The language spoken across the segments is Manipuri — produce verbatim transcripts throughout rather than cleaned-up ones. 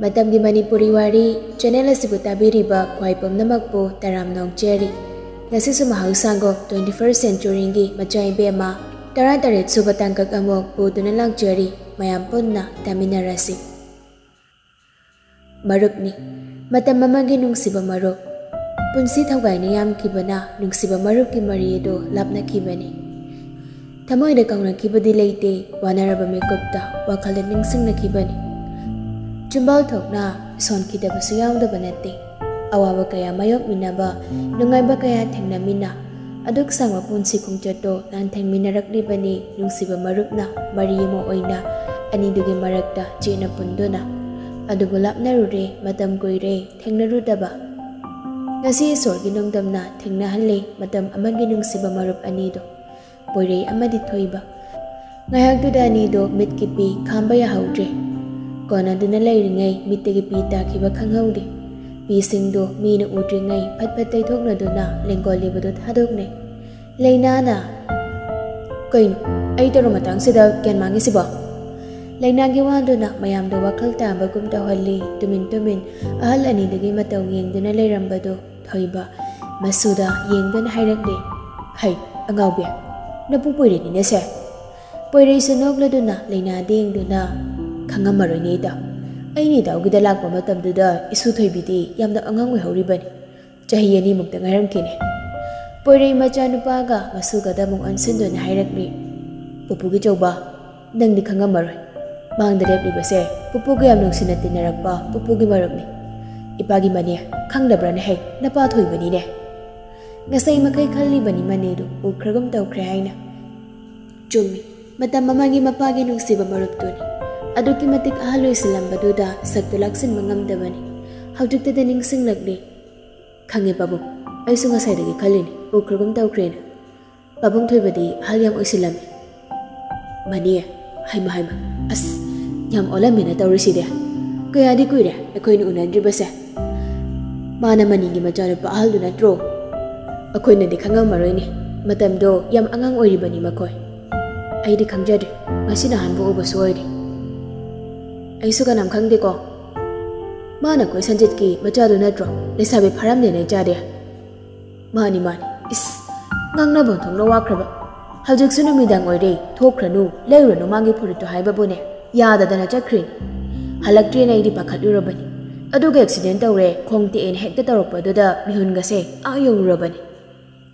ꯃꯇꯝꯒꯤ ꯃꯅꯤꯄꯨꯔꯤ ꯋꯥꯔꯤ ꯆꯦꯅꯦꯜ ꯑꯁꯤꯕꯨ ꯇꯥꯕꯤꯔꯤꯕ ꯈ꯭ꯋꯥꯏ ꯄꯨꯝꯅꯃꯛꯄꯨ ꯇꯔꯥꯝꯅ ꯑꯣꯛꯆꯔꯤ꯫ ꯉꯁꯤꯁꯨ ꯃꯍꯧꯁꯥꯒꯨꯝ twenty first centuryꯒꯤ ꯃꯆꯥꯏꯕꯦꯝꯃ ꯇꯔꯥꯇꯔꯦꯠ ꯁꯨꯕ ꯇꯥꯡꯀꯛ ꯑꯃꯨꯛ ꯄꯨꯗꯨꯅ ꯂꯥꯛꯆꯔꯤ꯫ ꯃꯌꯥꯝ ꯄꯨꯟꯅ ꯇꯥꯃꯤꯟꯅꯔꯁꯤ꯫ ꯃꯔꯨꯞꯅꯤ꯫ ꯃꯇꯝ ꯑꯃꯒꯤ ꯅꯨꯡꯁꯤꯕ ꯃꯔꯨꯞ꯫ ꯄꯨꯟꯁꯤ ꯊꯧꯒꯥꯏꯅ ꯌꯥꯝꯈꯤꯕꯅ ꯅꯨꯡꯁꯤꯕ ꯃꯔꯨꯞꯀꯤ ꯃꯔꯤ ꯑꯗꯨ ꯂꯥꯞꯅꯈꯤꯕꯅꯤ꯫ ꯊꯃꯣꯏꯗ ꯀꯥꯎꯅꯈꯤꯕꯗꯤ ꯂꯩꯇꯦ, ꯋꯥꯅꯔꯕ ꯃꯤꯀꯨꯞꯇ ꯋꯥꯈꯜꯗ ꯅꯤꯡꯁꯤꯡꯅꯈꯤꯕꯅꯤ꯫ ꯆꯨꯝꯕꯥꯜ ꯊꯣꯛꯅ ꯁꯣꯟꯈꯤꯗꯕꯁꯨ ꯌꯥꯎꯗꯕ ꯅꯠꯇꯦ꯫ ꯑꯋꯥꯕ ꯀꯌꯥ ꯃꯥꯌꯣꯛꯃꯤꯟꯅꯕ, ꯅꯨꯡꯉꯥꯏꯕ ꯀꯌꯥ ꯊꯦꯡꯅꯃꯤꯟꯅ, ꯑꯗꯨꯛ ꯁꯥꯡꯕ ꯄꯨꯟꯁꯤ ꯈꯣꯡꯆꯠꯇꯣ ꯂꯥꯟꯊꯦꯡꯃꯤꯟꯅꯔꯛꯂꯤꯕꯅꯤ ꯅꯨꯡꯁꯤꯕ ꯃꯔꯨꯞꯅ, ꯃꯔꯤ ꯑꯃ ꯑꯣꯏꯅ ꯑꯅꯤꯗꯨꯒꯤ ꯃꯔꯛꯇ ꯆꯦꯠꯅ ꯄꯨꯟꯗꯨꯅ꯫ ꯑꯗꯨꯕꯨ ꯂꯥꯞꯅꯔꯨꯔꯦ, ꯃꯇꯝ ꯀꯨꯏꯔꯦ ꯊꯦꯡꯅꯔꯨꯗꯕ꯫ ꯉꯁꯤ ꯏꯁꯣꯔꯒꯤ ꯅꯣꯡꯗꯝꯅ ꯊꯦꯡꯅꯍꯜꯂꯦ ꯃꯇꯝ ꯑꯃꯒꯤ ꯅꯨꯡꯁꯤꯕ ꯃꯔꯨꯞ ꯑꯅꯤꯗꯣ, ꯄꯣꯏꯔꯩ ꯑꯃꯗꯤ ꯊꯣꯏꯕ꯫ ꯉꯥꯏꯍꯥꯛꯇꯨꯗ ꯑꯅꯤꯗꯣ ꯃꯤꯠꯀꯤ ꯄꯤ ꯈꯥꯝꯕ ꯌꯥꯍꯧꯗ꯭ꯔꯦ꯫ ꯀꯣꯟꯅꯗꯨꯅ ꯂꯩꯔꯤꯉꯩ ꯃꯤꯠꯇꯒꯤ ꯄꯤ ꯇꯥꯈꯤꯕ ꯈꯪꯍꯧꯗꯦ꯫ ꯄꯤꯁꯤꯡꯗꯣ ꯃꯤꯅ ꯎꯗ꯭ꯔꯤꯉꯩ ꯐꯠ ꯐꯠ ꯇꯩꯊꯣꯛꯅꯗꯨꯅ ꯂꯦꯡꯒꯣꯜꯂꯤꯕꯗꯨ ꯊꯥꯗꯣꯛꯅꯩ꯫ ꯂꯩꯅꯥꯅ, "ꯀꯩꯅꯣ, ꯑꯩ ꯇꯧꯔ ꯃꯇꯥꯡꯁꯤꯗ ꯒ꯭ꯌꯥꯟ ꯃꯥꯡꯉꯤꯁꯤꯕꯣ?" ꯂꯩꯅꯥꯒꯤ ꯋꯥꯗꯨꯅ ꯃꯌꯥꯝꯗꯣ ꯋꯥꯈꯜ ꯇꯥꯕꯒꯨꯝ ꯇꯧꯍꯜꯂꯤ꯫ ꯇꯨꯃꯤꯟ ꯇꯨꯃꯤꯟ ꯑꯍꯜ ꯑꯅꯤꯗꯨꯒꯤ ꯃꯇꯧ ꯌꯦꯡꯗꯨꯅ ꯂꯩꯔꯝꯕꯗꯨ ꯊꯣꯏꯕ ꯃꯁꯨꯗ ꯌꯦꯡꯗꯨꯅ ꯍꯥꯏꯔꯛꯂꯤ, "ꯍꯩ, ꯑꯉꯥꯎꯕꯤ, ꯅꯄꯨ ꯄꯣꯏꯔꯩꯅꯤꯅꯦꯁꯦ?" ꯄꯣꯏꯔꯩꯁꯨ ꯅꯣꯛꯂꯗꯨꯅ ꯂꯩꯅꯥꯗ ꯌꯦꯡꯗꯨꯅ, "ꯈꯪꯉꯝꯃꯔꯣꯏꯅꯦ ꯏꯇꯥꯎ꯫ ꯑꯩꯅ ꯏꯇꯥꯎꯒꯤꯗ ꯂꯥꯛꯄ ꯃꯇꯝꯗꯨꯗ ꯏꯁꯨ ꯊꯣꯏꯕꯤꯗꯤ ꯌꯥꯝꯅ ꯑꯉꯥꯡ ꯑꯣꯏꯍꯧꯔꯤꯕꯅꯤ꯫ ꯆꯍꯤ ꯑꯅꯤꯃꯨꯛꯇ ꯉꯥꯏꯔꯝꯈꯤꯅꯦ꯫" ꯄꯣꯏꯔꯩ ꯃꯆꯥꯅꯨꯄꯥꯒ ꯃꯁꯨꯒꯗ ꯑꯃꯨꯛ ꯑꯣꯟꯁꯤꯟꯗꯨꯅ ꯍꯥꯏꯔꯛꯂꯤ, "ꯄꯨꯄꯨꯒꯤ ꯆꯧꯕ, ꯅꯪꯗꯤ ꯈꯪꯉꯝꯃꯔꯣꯏ꯫ ꯃꯥꯡꯗ ꯂꯦꯞꯂꯤꯕꯁꯦ ꯄꯨꯄꯨꯒ ꯌꯥꯝ ꯅꯨꯡꯁꯤꯅ ꯇꯤꯟꯅꯔꯛꯄ ꯄꯨꯄꯨꯒꯤ ꯃꯔꯨꯞꯅꯤ꯫ ꯏꯄꯥꯒꯤ ꯃꯅꯦ, ꯈꯪꯗꯕ꯭ꯔꯥꯅꯦ? ꯍꯩ, ꯅꯄꯥ ꯊꯣꯏꯕꯅꯤꯅꯦ꯫" ꯉꯁꯥꯏ ꯃꯈꯩ ꯈꯜꯂꯤꯕꯅꯤ ꯃꯅꯦꯗꯨ ꯎꯈ꯭ꯔꯒꯨꯝ ꯇꯧꯈ꯭ꯔꯦ ꯍꯥꯏꯅ꯫ ꯆꯨꯝꯃꯤ, ꯃꯇꯝ ꯑꯃꯒꯤ ꯃꯄꯥꯒꯤ ꯅꯨꯡꯁꯤꯕ ꯃꯔꯨꯞꯇꯨꯅꯤ꯫ ꯑꯗꯨꯛꯀꯤ ꯃꯇꯤꯛ ꯑꯍꯜ ꯑꯣꯏꯁꯤꯜꯂꯝꯕꯗꯨꯗ ꯁꯛꯇꯨ ꯂꯥꯛꯁꯤꯟꯕ ꯉꯝꯗꯕꯅꯤ꯫ ꯍꯧꯖꯤꯛꯇꯗ ꯅꯤꯡꯁꯤꯡꯂꯛꯂꯤ꯫ "ꯈꯪꯉꯦ ꯄꯥꯕꯨꯡ, ꯑꯩꯁꯨ ꯉꯁꯥꯏꯗꯒꯤ ꯈꯜꯂꯤꯅꯤ, ꯎꯈ꯭ꯔꯒꯨꯝ ꯇꯧꯈ꯭ꯔꯦꯅ꯫ ꯄꯥꯕꯨꯡ ꯊꯣꯏꯕꯗꯤ ꯑꯍꯜ ꯌꯥꯝ ꯑꯣꯏꯁꯤꯜꯂꯝꯃꯤ꯫" "ꯃꯅꯤ, ꯍꯩꯃ ꯍꯩꯃ, ꯑꯁ, ꯌꯥꯝ ꯑꯣꯜꯂꯝꯃꯦꯅ ꯇꯧꯔꯤꯁꯤꯗꯤ꯫ ꯀꯌꯥꯗꯤ ꯀꯨꯏꯔꯦ ꯑꯩꯈꯣꯏꯅ ꯎꯅꯗ꯭ꯔꯤꯕꯁꯦ꯫ ꯃꯥꯅ ꯃꯅꯤꯒꯤ ꯃꯆꯥꯅꯨꯄꯥ ꯑꯍꯜꯗꯨ ꯅꯠꯇ꯭ꯔꯣ? ꯑꯩꯈꯣꯏꯅꯗꯤ ꯈꯪꯉꯝꯃꯔꯣꯏꯅꯦ, ꯃꯇꯝꯗꯣ ꯌꯥꯝ ꯑꯉꯥꯡ ꯑꯣꯏꯔꯤꯕꯅꯤ ꯃꯈꯣꯏ꯫ ꯑꯩꯗꯤ ꯈꯪꯖꯗ꯭ꯔꯦ, ꯉꯁꯤꯅ ꯑꯍꯥꯟꯕ ꯎꯕꯁꯨ ꯑꯣꯏꯔꯦ꯫" "ꯑꯩꯁꯨ ꯀꯅꯥꯝ ꯈꯪꯗꯦꯀꯣ꯫ "ꯃꯥꯅ ꯑꯩꯈꯣꯏ ꯁꯟꯖꯤꯠꯀꯤ ꯃꯆꯥꯗꯨ ꯅꯠꯇ꯭ꯔꯣ? ꯂꯩꯁꯥꯕꯤ ꯐꯥꯔꯝꯗꯦꯅꯦ ꯏꯆꯥꯗꯤ?" "ꯃꯥꯅꯤ, ꯃꯥꯅꯤ꯫ ꯏꯁ, ꯉꯥꯡꯅꯕ ꯊꯣꯛꯅ ꯋꯥꯈ꯭ꯔꯕ꯫ ꯍꯧꯖꯤꯛꯁꯨ ꯅꯨꯃꯤꯗꯥꯡ ꯑꯣꯏꯔꯦ, ꯊꯣꯛꯈ꯭ꯔꯅꯨ, ꯂꯩꯔꯨꯔꯅꯨ ꯃꯥꯒꯤ ꯐꯨꯔꯤꯠꯇꯣ" ꯍꯥꯏꯕꯕꯨꯅꯦ, ꯌꯥꯗꯗꯅ ꯆꯠꯈ꯭ꯔꯤꯅꯤ꯫ ꯍꯜꯂꯛꯇ꯭ꯔꯦꯅ ꯑꯩꯗꯤ ꯄꯥꯈꯠꯂꯨꯔꯕꯅꯤ꯫ ꯑꯗꯨꯒ ꯑꯦꯛꯁꯤꯗꯦꯟ ꯇꯧꯔꯦ, ꯈꯣꯡ ꯇꯦꯛꯑꯦꯅ ꯍꯦꯛꯇ ꯇꯧꯔꯛꯄꯗꯨꯗ ꯃꯤꯍꯨꯟꯒꯁꯦ ꯑꯥ ꯌꯧꯔꯨꯔꯕꯅꯤ꯫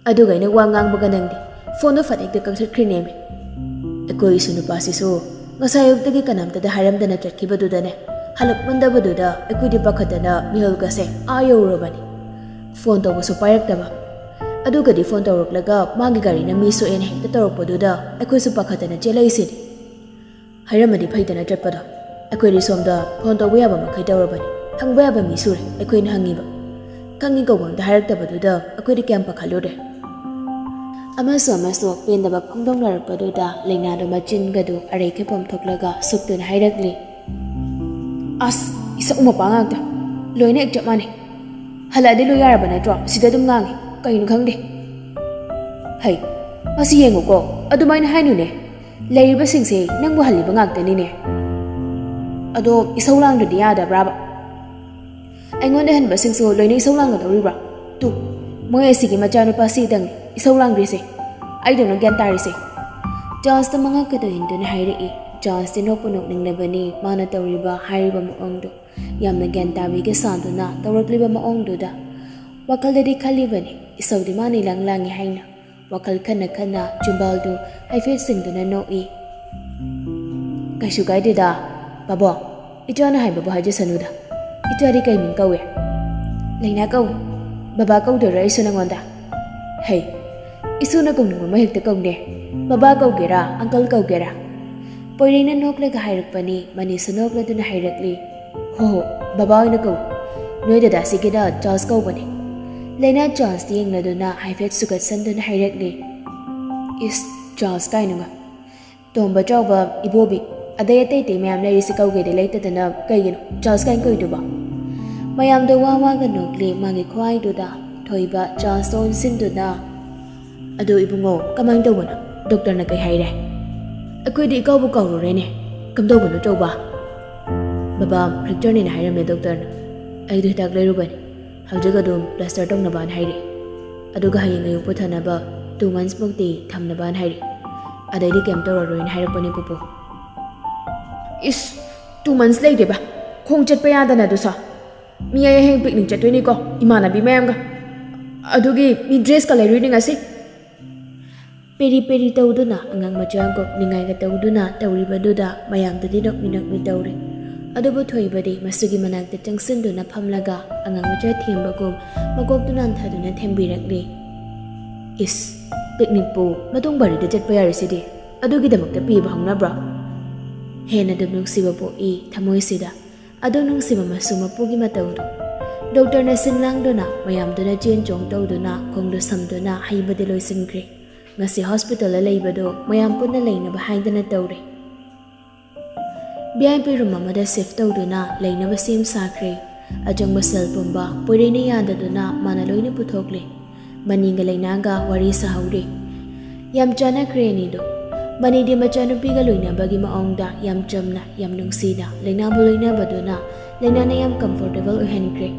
ꯑꯗꯨꯒ ꯑꯩꯅ ꯋꯥ ꯉꯥꯡꯕꯒ ꯅꯪꯗꯦ꯫ ꯐꯣꯟꯗꯣ ꯐꯠ ꯍꯦꯛꯇ ꯀꯛꯊꯠꯈ꯭ꯔꯤꯅꯦꯃꯤ꯫ ꯑꯩꯈꯣꯏ ꯏꯁꯨ ꯅꯨꯄꯥꯁꯤꯁꯨ ꯉꯁꯥꯏ ꯑꯌꯨꯛꯇꯒꯤ ꯀꯅꯥꯝꯇꯗ ꯍꯥꯏꯔꯝꯗꯅ ꯆꯠꯈꯤꯕꯗꯨꯗꯅꯦ, ꯍꯜꯂꯛꯃꯟꯗꯕꯗꯨꯗ ꯑꯩꯈꯣꯏꯗꯤ ꯄꯥꯈꯠꯇꯅ ꯃꯤꯍꯨꯜꯒꯁꯦ ꯑꯥ ꯌꯧꯔꯨꯔꯕꯅꯤ꯫ ꯐꯣꯟ ꯇꯧꯕꯁꯨ ꯄꯥꯏꯔꯛꯇꯕ꯫ ꯑꯗꯨꯒꯗꯤ ꯐꯣꯟ ꯇꯧꯔꯛꯂꯒ ꯃꯥꯒꯤ ꯒꯥꯔꯤꯅ ꯃꯤ ꯁꯣꯛꯑꯦꯅ ꯍꯦꯛꯇ ꯇꯧꯔꯛꯄꯗꯨꯗ ꯑꯩꯈꯣꯏꯁꯨ ꯄꯥꯈꯠꯇꯅ ꯆꯦꯜꯂꯛꯏꯁꯤꯅꯤ꯫ ꯍꯥꯏꯔꯝꯃꯗꯤ ꯐꯩꯗꯅ ꯆꯠꯄꯗꯣ꯫ ꯑꯩꯈꯣꯏꯗꯤ ꯁꯣꯝꯗ ꯐꯣꯟ ꯇꯧꯕ ꯌꯥꯕ ꯃꯈꯩ ꯇꯧꯔꯕꯅꯤ꯫ ꯍꯪꯕ ꯌꯥꯕ ꯃꯤ ꯁꯨꯔꯦ ꯑꯩꯈꯣꯏꯅ ꯍꯪꯉꯤꯕ꯫ ꯈꯪꯉꯤ ꯀꯧꯕ ꯑꯝꯇ ꯍꯥꯏꯔꯛꯇꯕꯗꯨꯗ ꯑꯩꯈꯣꯏꯗꯤ ꯀꯌꯥꯝ ꯄꯥꯈꯠꯂꯨꯔꯦ꯫ ꯑꯃꯁꯨ ꯑꯃꯁꯨ ꯄꯦꯟꯗꯕ ꯐꯣꯡꯗꯣꯛꯅꯔꯛꯄꯗꯨꯗ ꯂꯩꯅꯥꯗꯣ ꯃꯆꯤꯟꯒꯗꯨ ꯑꯔꯩ ꯈꯦ ꯄꯣꯝꯊꯣꯛꯂꯒ ꯁꯨꯛꯇꯨꯅ ꯍꯥꯏꯔꯛꯂꯤ, "ꯑꯁ, ꯏꯁꯧ ꯃꯄꯥ ꯉꯥꯛꯇ꯫ ꯂꯣꯏꯅ ꯍꯦꯛ ꯆꯞ ꯃꯥꯟꯅꯩ꯫ ꯍꯜꯂꯛꯑꯗꯤ ꯂꯣꯏ ꯌꯥꯔꯕ ꯅꯠꯇ꯭ꯔꯣ? ꯁꯤꯗ ꯑꯗꯨꯝ ꯉꯥꯡꯉꯤ꯫ ꯀꯩꯅꯣ ꯈꯪꯗꯦ꯫ ꯍꯩ, ꯃꯁꯤ ꯌꯦꯡꯉꯨꯀꯣ, ꯑꯗꯨꯃꯥꯏꯅ ꯍꯥꯏꯅꯨꯅꯦ꯫ ꯂꯩꯔꯤꯕꯁꯤꯡꯁꯦ ꯅꯪꯕꯨ ꯍꯜꯂꯤꯕ ꯉꯥꯛꯇꯅꯤꯅꯦ꯫ ꯑꯗꯣ ꯏꯁꯧ ꯂꯥꯡꯗ꯭ꯔꯗꯤ ꯌꯥꯗꯕ꯭ꯔꯥꯕ? ꯑꯩꯉꯣꯟꯗ ꯍꯟꯕꯁꯤꯡꯁꯨ ꯂꯣꯏꯅ ꯏꯁꯧ ꯂꯥꯡꯒꯗꯧꯔꯤꯕ꯭ꯔꯥ? ꯇꯨ, ꯃꯣꯏ ꯑꯁꯤꯒꯤ ꯃꯆꯥꯅꯨꯄꯥꯁꯤꯗꯪ ꯏꯁꯧ ꯂꯥꯡꯗ꯭ꯔꯤꯁꯦ꯫ ꯑꯩꯗꯧꯅ ꯒ꯭ꯌꯥꯟ ꯇꯥꯔꯤꯁꯦ?" ꯖꯣꯟꯁꯇ ꯃꯉꯛꯀꯗꯣ ꯏꯟꯗꯨꯅ ꯍꯥꯏꯔꯛꯏ꯫ ꯖꯣꯟꯁꯇꯤ ꯅꯣꯛꯄꯨ ꯅꯣꯛꯅꯤꯡꯂꯕꯅꯤ ꯃꯥꯅ ꯇꯧꯔꯤꯕ ꯍꯥꯏꯔꯤꯕ ꯃꯑꯣꯡꯗꯣ꯫ ꯌꯥꯝꯅ ꯒ꯭ꯌꯥꯟ ꯇꯥꯕꯤꯒ ꯁꯥꯗꯨꯅ ꯇꯧꯔꯛꯂꯤꯕ ꯃꯑꯣꯡꯗꯨꯗ꯫ ꯋꯥꯈꯜꯗꯗꯤ ꯈꯜꯂꯤꯕꯅꯤ, ꯏꯁꯧꯗꯤ ꯃꯥꯅ ꯏꯂꯥꯡ ꯂꯥꯡꯉꯤ ꯍꯥꯏꯅ꯫ ꯋꯥꯈꯜ ꯈꯟꯅ ꯈꯟꯅ ꯆꯤꯝꯕꯥꯜꯗꯨ ꯍꯥꯏꯐꯦꯠ ꯁꯤꯡꯗꯨꯅ ꯅꯣꯛꯏ꯫ "ꯀꯩꯁꯨ ꯀꯥꯏꯗꯦꯗ, ꯕꯥꯕꯣ꯫ ꯏꯆꯥꯅ ꯍꯥꯏꯕꯕꯨ ꯍꯥꯏꯖꯁꯅꯨꯗ꯫ ꯏꯆꯥꯗꯤ ꯀꯩ ꯃꯤꯡ ꯀꯧꯏ?" "ꯂꯩꯅꯥ ꯀꯧꯏ꯫ ꯕꯕꯥ ꯀꯧꯗꯣꯏꯔꯣ ꯑꯩꯁꯨ ꯅꯪꯉꯣꯟꯗ?" "ꯍꯩ, ꯏꯁꯨꯅ ꯀꯧꯅꯤꯡꯕ ꯑꯃ ꯍꯦꯛꯇ ꯀꯧꯅꯦ꯫ ꯕꯕꯥ ꯀꯧꯒꯦꯔꯥ, ꯑꯪꯀꯜ ꯀꯧꯒꯦꯔꯥ?" ꯄꯣꯏꯔꯩꯅ ꯅꯣꯛꯂꯒ ꯍꯥꯏꯔꯛꯄꯅꯤ꯫ ꯃꯅꯤꯁꯨ ꯅꯣꯛꯂꯗꯨꯅ ꯍꯥꯏꯔꯛꯂꯤ, "ꯍꯣ ꯍꯣ, ꯕꯕꯥ ꯑꯣꯏꯅ ꯀꯧ꯫ ꯅꯣꯏ ꯗꯗꯥꯁꯤꯒꯤꯅ ꯆꯥꯔꯜꯁ ꯀꯧꯕꯅꯤ꯫" ꯂꯩꯅꯥ ꯆꯥꯔꯜꯁꯇ ꯌꯦꯡꯂꯗꯨꯅ ꯍꯥꯏꯐꯦꯠ ꯁꯨꯒꯠꯁꯟꯗꯨꯅ ꯍꯥꯏꯔꯛꯂꯤ, "ꯏꯁ, ꯆꯥꯔꯜꯁ ꯀꯥꯏꯅꯒ꯫ ꯇꯣꯝꯕ ꯆꯥꯎꯕ, ꯏꯕꯣꯕꯤ, ꯑꯗꯩ ꯑꯇꯩ ꯑꯇꯩ ꯃꯌꯥꯝ ꯂꯩꯔꯤꯁꯤ ꯀꯧꯒꯦꯗꯤ ꯂꯩꯇꯗꯅ ꯀꯩꯒꯤꯅꯣ ꯆꯥꯔꯜꯁ ꯀꯥꯏꯅ ꯀꯧꯏꯗꯨꯕꯣ?" ꯃꯌꯥꯝꯗꯣ ꯋꯥ ꯋꯥꯒ ꯅꯣꯛꯂꯤ꯫ ꯃꯥꯒꯤ ꯈ꯭ꯋꯥꯏꯗꯨꯗ ꯊꯣꯏꯕ ꯆꯥꯔꯜꯁꯇ ꯑꯣꯟꯁꯤꯟꯗꯨꯅ, "ꯑꯗꯣ ꯏꯕꯨꯡꯉꯣ, ꯀꯃꯥꯏꯅ ꯇꯧꯕꯅꯣ? ꯗꯣꯛꯇꯔꯅ ꯀꯩ ꯍꯥꯏꯔꯦ? ꯑꯩꯈꯣꯏꯗꯤ ꯏꯀꯥꯎꯕꯨ ꯀꯥꯎꯔꯨꯔꯦꯅꯦ꯫ ꯀꯝꯗꯧꯕꯅꯣ ꯆꯥꯎꯕ?" "ꯕꯕꯥ, ꯐ꯭ꯔꯦꯛꯆꯔꯅꯦꯅ ꯍꯥꯏꯔꯝꯃꯦ ꯗꯣꯛꯇꯔꯅ꯫ ꯑꯩꯗꯣ ꯍꯤꯗꯥꯛ ꯂꯩꯔꯨꯕꯅꯤ꯫ ꯍꯧꯖꯤꯛ ꯑꯗꯨꯝ ꯄ꯭ꯂꯥꯁꯇꯔ ꯇꯧꯅꯕꯅ ꯍꯥꯏꯔꯤ꯫ ꯑꯗꯨꯒ ꯍꯌꯦꯡ ꯑꯌꯨꯛ ꯄꯨꯊꯅꯕ two months ꯃꯨꯛꯇꯤ ꯊꯝꯅꯕꯅ ꯍꯥꯏꯔꯤ꯫ ꯑꯗꯩꯗꯤ ꯀꯩꯝ ꯇꯧꯔꯔꯣꯏꯅ ꯍꯥꯏꯔꯛꯄꯅꯤ, ꯄꯨꯄꯨ꯫ ꯏꯁ, two months ꯂꯩꯔꯤꯕ? ꯈꯣꯡ ꯆꯠꯄ ꯌꯥꯗꯅ ꯑꯗꯨꯁꯨ? ꯃꯤ ꯑꯩ ꯍꯌꯦꯡ picnic ꯆꯠꯇꯣꯏꯅꯤꯀꯣ, ꯏꯃꯥꯟꯅꯕꯤ ꯃꯌꯥꯝꯒ꯫ ꯑꯗꯨꯒꯤ ꯃꯤ dressꯀ ꯂꯩꯔꯨꯏꯅꯤ ꯉꯁꯤ꯫ ꯄꯦꯔꯤ ꯄꯦꯔꯤ ꯇꯧꯗꯨꯅ ꯑꯉꯥꯡ ꯃꯆꯥꯒꯨꯝ ꯅꯤꯡꯉꯥꯏꯒ ꯇꯧꯗꯨꯅ ꯇꯧꯔꯤꯕꯗꯨꯗ ꯃꯌꯥꯝꯗꯨꯗꯤ ꯅꯣꯛꯃꯤ ꯅꯣꯛꯃꯤ ꯇꯧꯔꯤ꯫ ꯑꯗꯨꯕꯨ ꯊꯣꯏꯕꯗꯤ ꯃꯁꯨꯒꯤ ꯃꯅꯥꯛꯇ ꯆꯪꯁꯤꯟꯗꯨꯅ ꯐꯝꯂꯒ ꯑꯉꯥꯡ ꯃꯆꯥ ꯊꯦꯝꯕꯒꯨꯝ ꯃꯀꯣꯛꯇꯨ ꯅꯥꯟꯊꯗꯨꯅ ꯊꯦꯝꯕꯤꯔꯛꯂꯤ꯫ ꯏꯁ, picnicꯄꯨ ꯃꯇꯨꯡ ꯕꯥꯔꯤꯗ ꯆꯠꯄ ꯌꯥꯔꯤꯁꯤꯗꯤ? ꯑꯗꯨꯒꯤꯗꯃꯛꯇ ꯄꯤꯕ ꯍꯧꯅꯕ꯭ꯔꯣ? ꯍꯦꯟꯅ ꯑꯗꯨꯝ ꯅꯨꯡꯁꯤꯕ ꯄꯣꯛꯏ ꯊꯃꯣꯏꯁꯤꯗ꯫ ꯑꯗꯨ ꯅꯨꯡꯁꯤꯕ ꯃꯁꯨ ꯃꯄꯨꯒꯤ ꯃꯇꯧꯗꯨ꯫ ꯗꯣꯛꯇꯔꯅ ꯁꯤꯟ ꯂꯥꯡꯗꯨꯅ ꯃꯌꯥꯝꯗꯨꯅ ꯆꯦꯟ ꯆꯣꯡ ꯇꯧꯗꯨꯅ ꯈꯣꯡꯗꯨ ꯁꯝꯗꯨꯅ ꯍꯩꯕꯗꯤ ꯂꯣꯏꯁꯤꯟꯈ꯭ꯔꯦ꯫ ꯉꯁꯤ ꯍꯣꯁꯄꯤꯇꯥꯜꯗ ꯂꯩꯕꯗꯨ ꯃꯌꯥꯝ ꯄꯨꯟꯅ ꯂꯩꯅꯕ ꯍꯥꯏꯗꯅ ꯇꯧꯔꯦ꯫ V I P room ꯑꯃꯗ shift ꯇꯧꯗꯨꯅ ꯂꯩꯅꯕ ꯁꯦꯝ ꯁꯥꯈ꯭ꯔꯦ꯫ ꯑꯆꯪꯕ ꯁꯦꯜ ꯄꯨꯝꯕ ꯄꯣꯏꯔꯩꯅ ꯌꯥꯗꯗꯨꯅ ꯃꯥꯅ ꯂꯣꯏꯅ ꯄꯨꯊꯣꯛꯂꯦ꯫ ꯃꯅꯤꯒ ꯂꯩꯅꯥꯒ ꯋꯥꯔꯤ ꯁꯥꯍꯧꯔꯦ꯫ ꯌꯥꯝ ꯆꯥꯟꯅꯈ꯭ꯔꯦ ꯑꯅꯤꯗꯣ꯫ ꯃꯅꯤꯗꯤ ꯃꯆꯥꯅꯨꯄꯤꯒ ꯂꯣꯏꯅꯕꯒꯤ ꯃꯑꯣꯡꯗ ꯌꯥꯝ ꯆꯝꯅ, ꯌꯥꯝ ꯅꯨꯡꯁꯤꯅ ꯂꯩꯅꯥꯕꯨ ꯂꯣꯏꯅꯕꯗꯨꯅ ꯂꯩꯅꯥꯅ ꯌꯥꯝ comfortable ꯑꯣꯏꯍꯟꯈ꯭ꯔꯦ꯫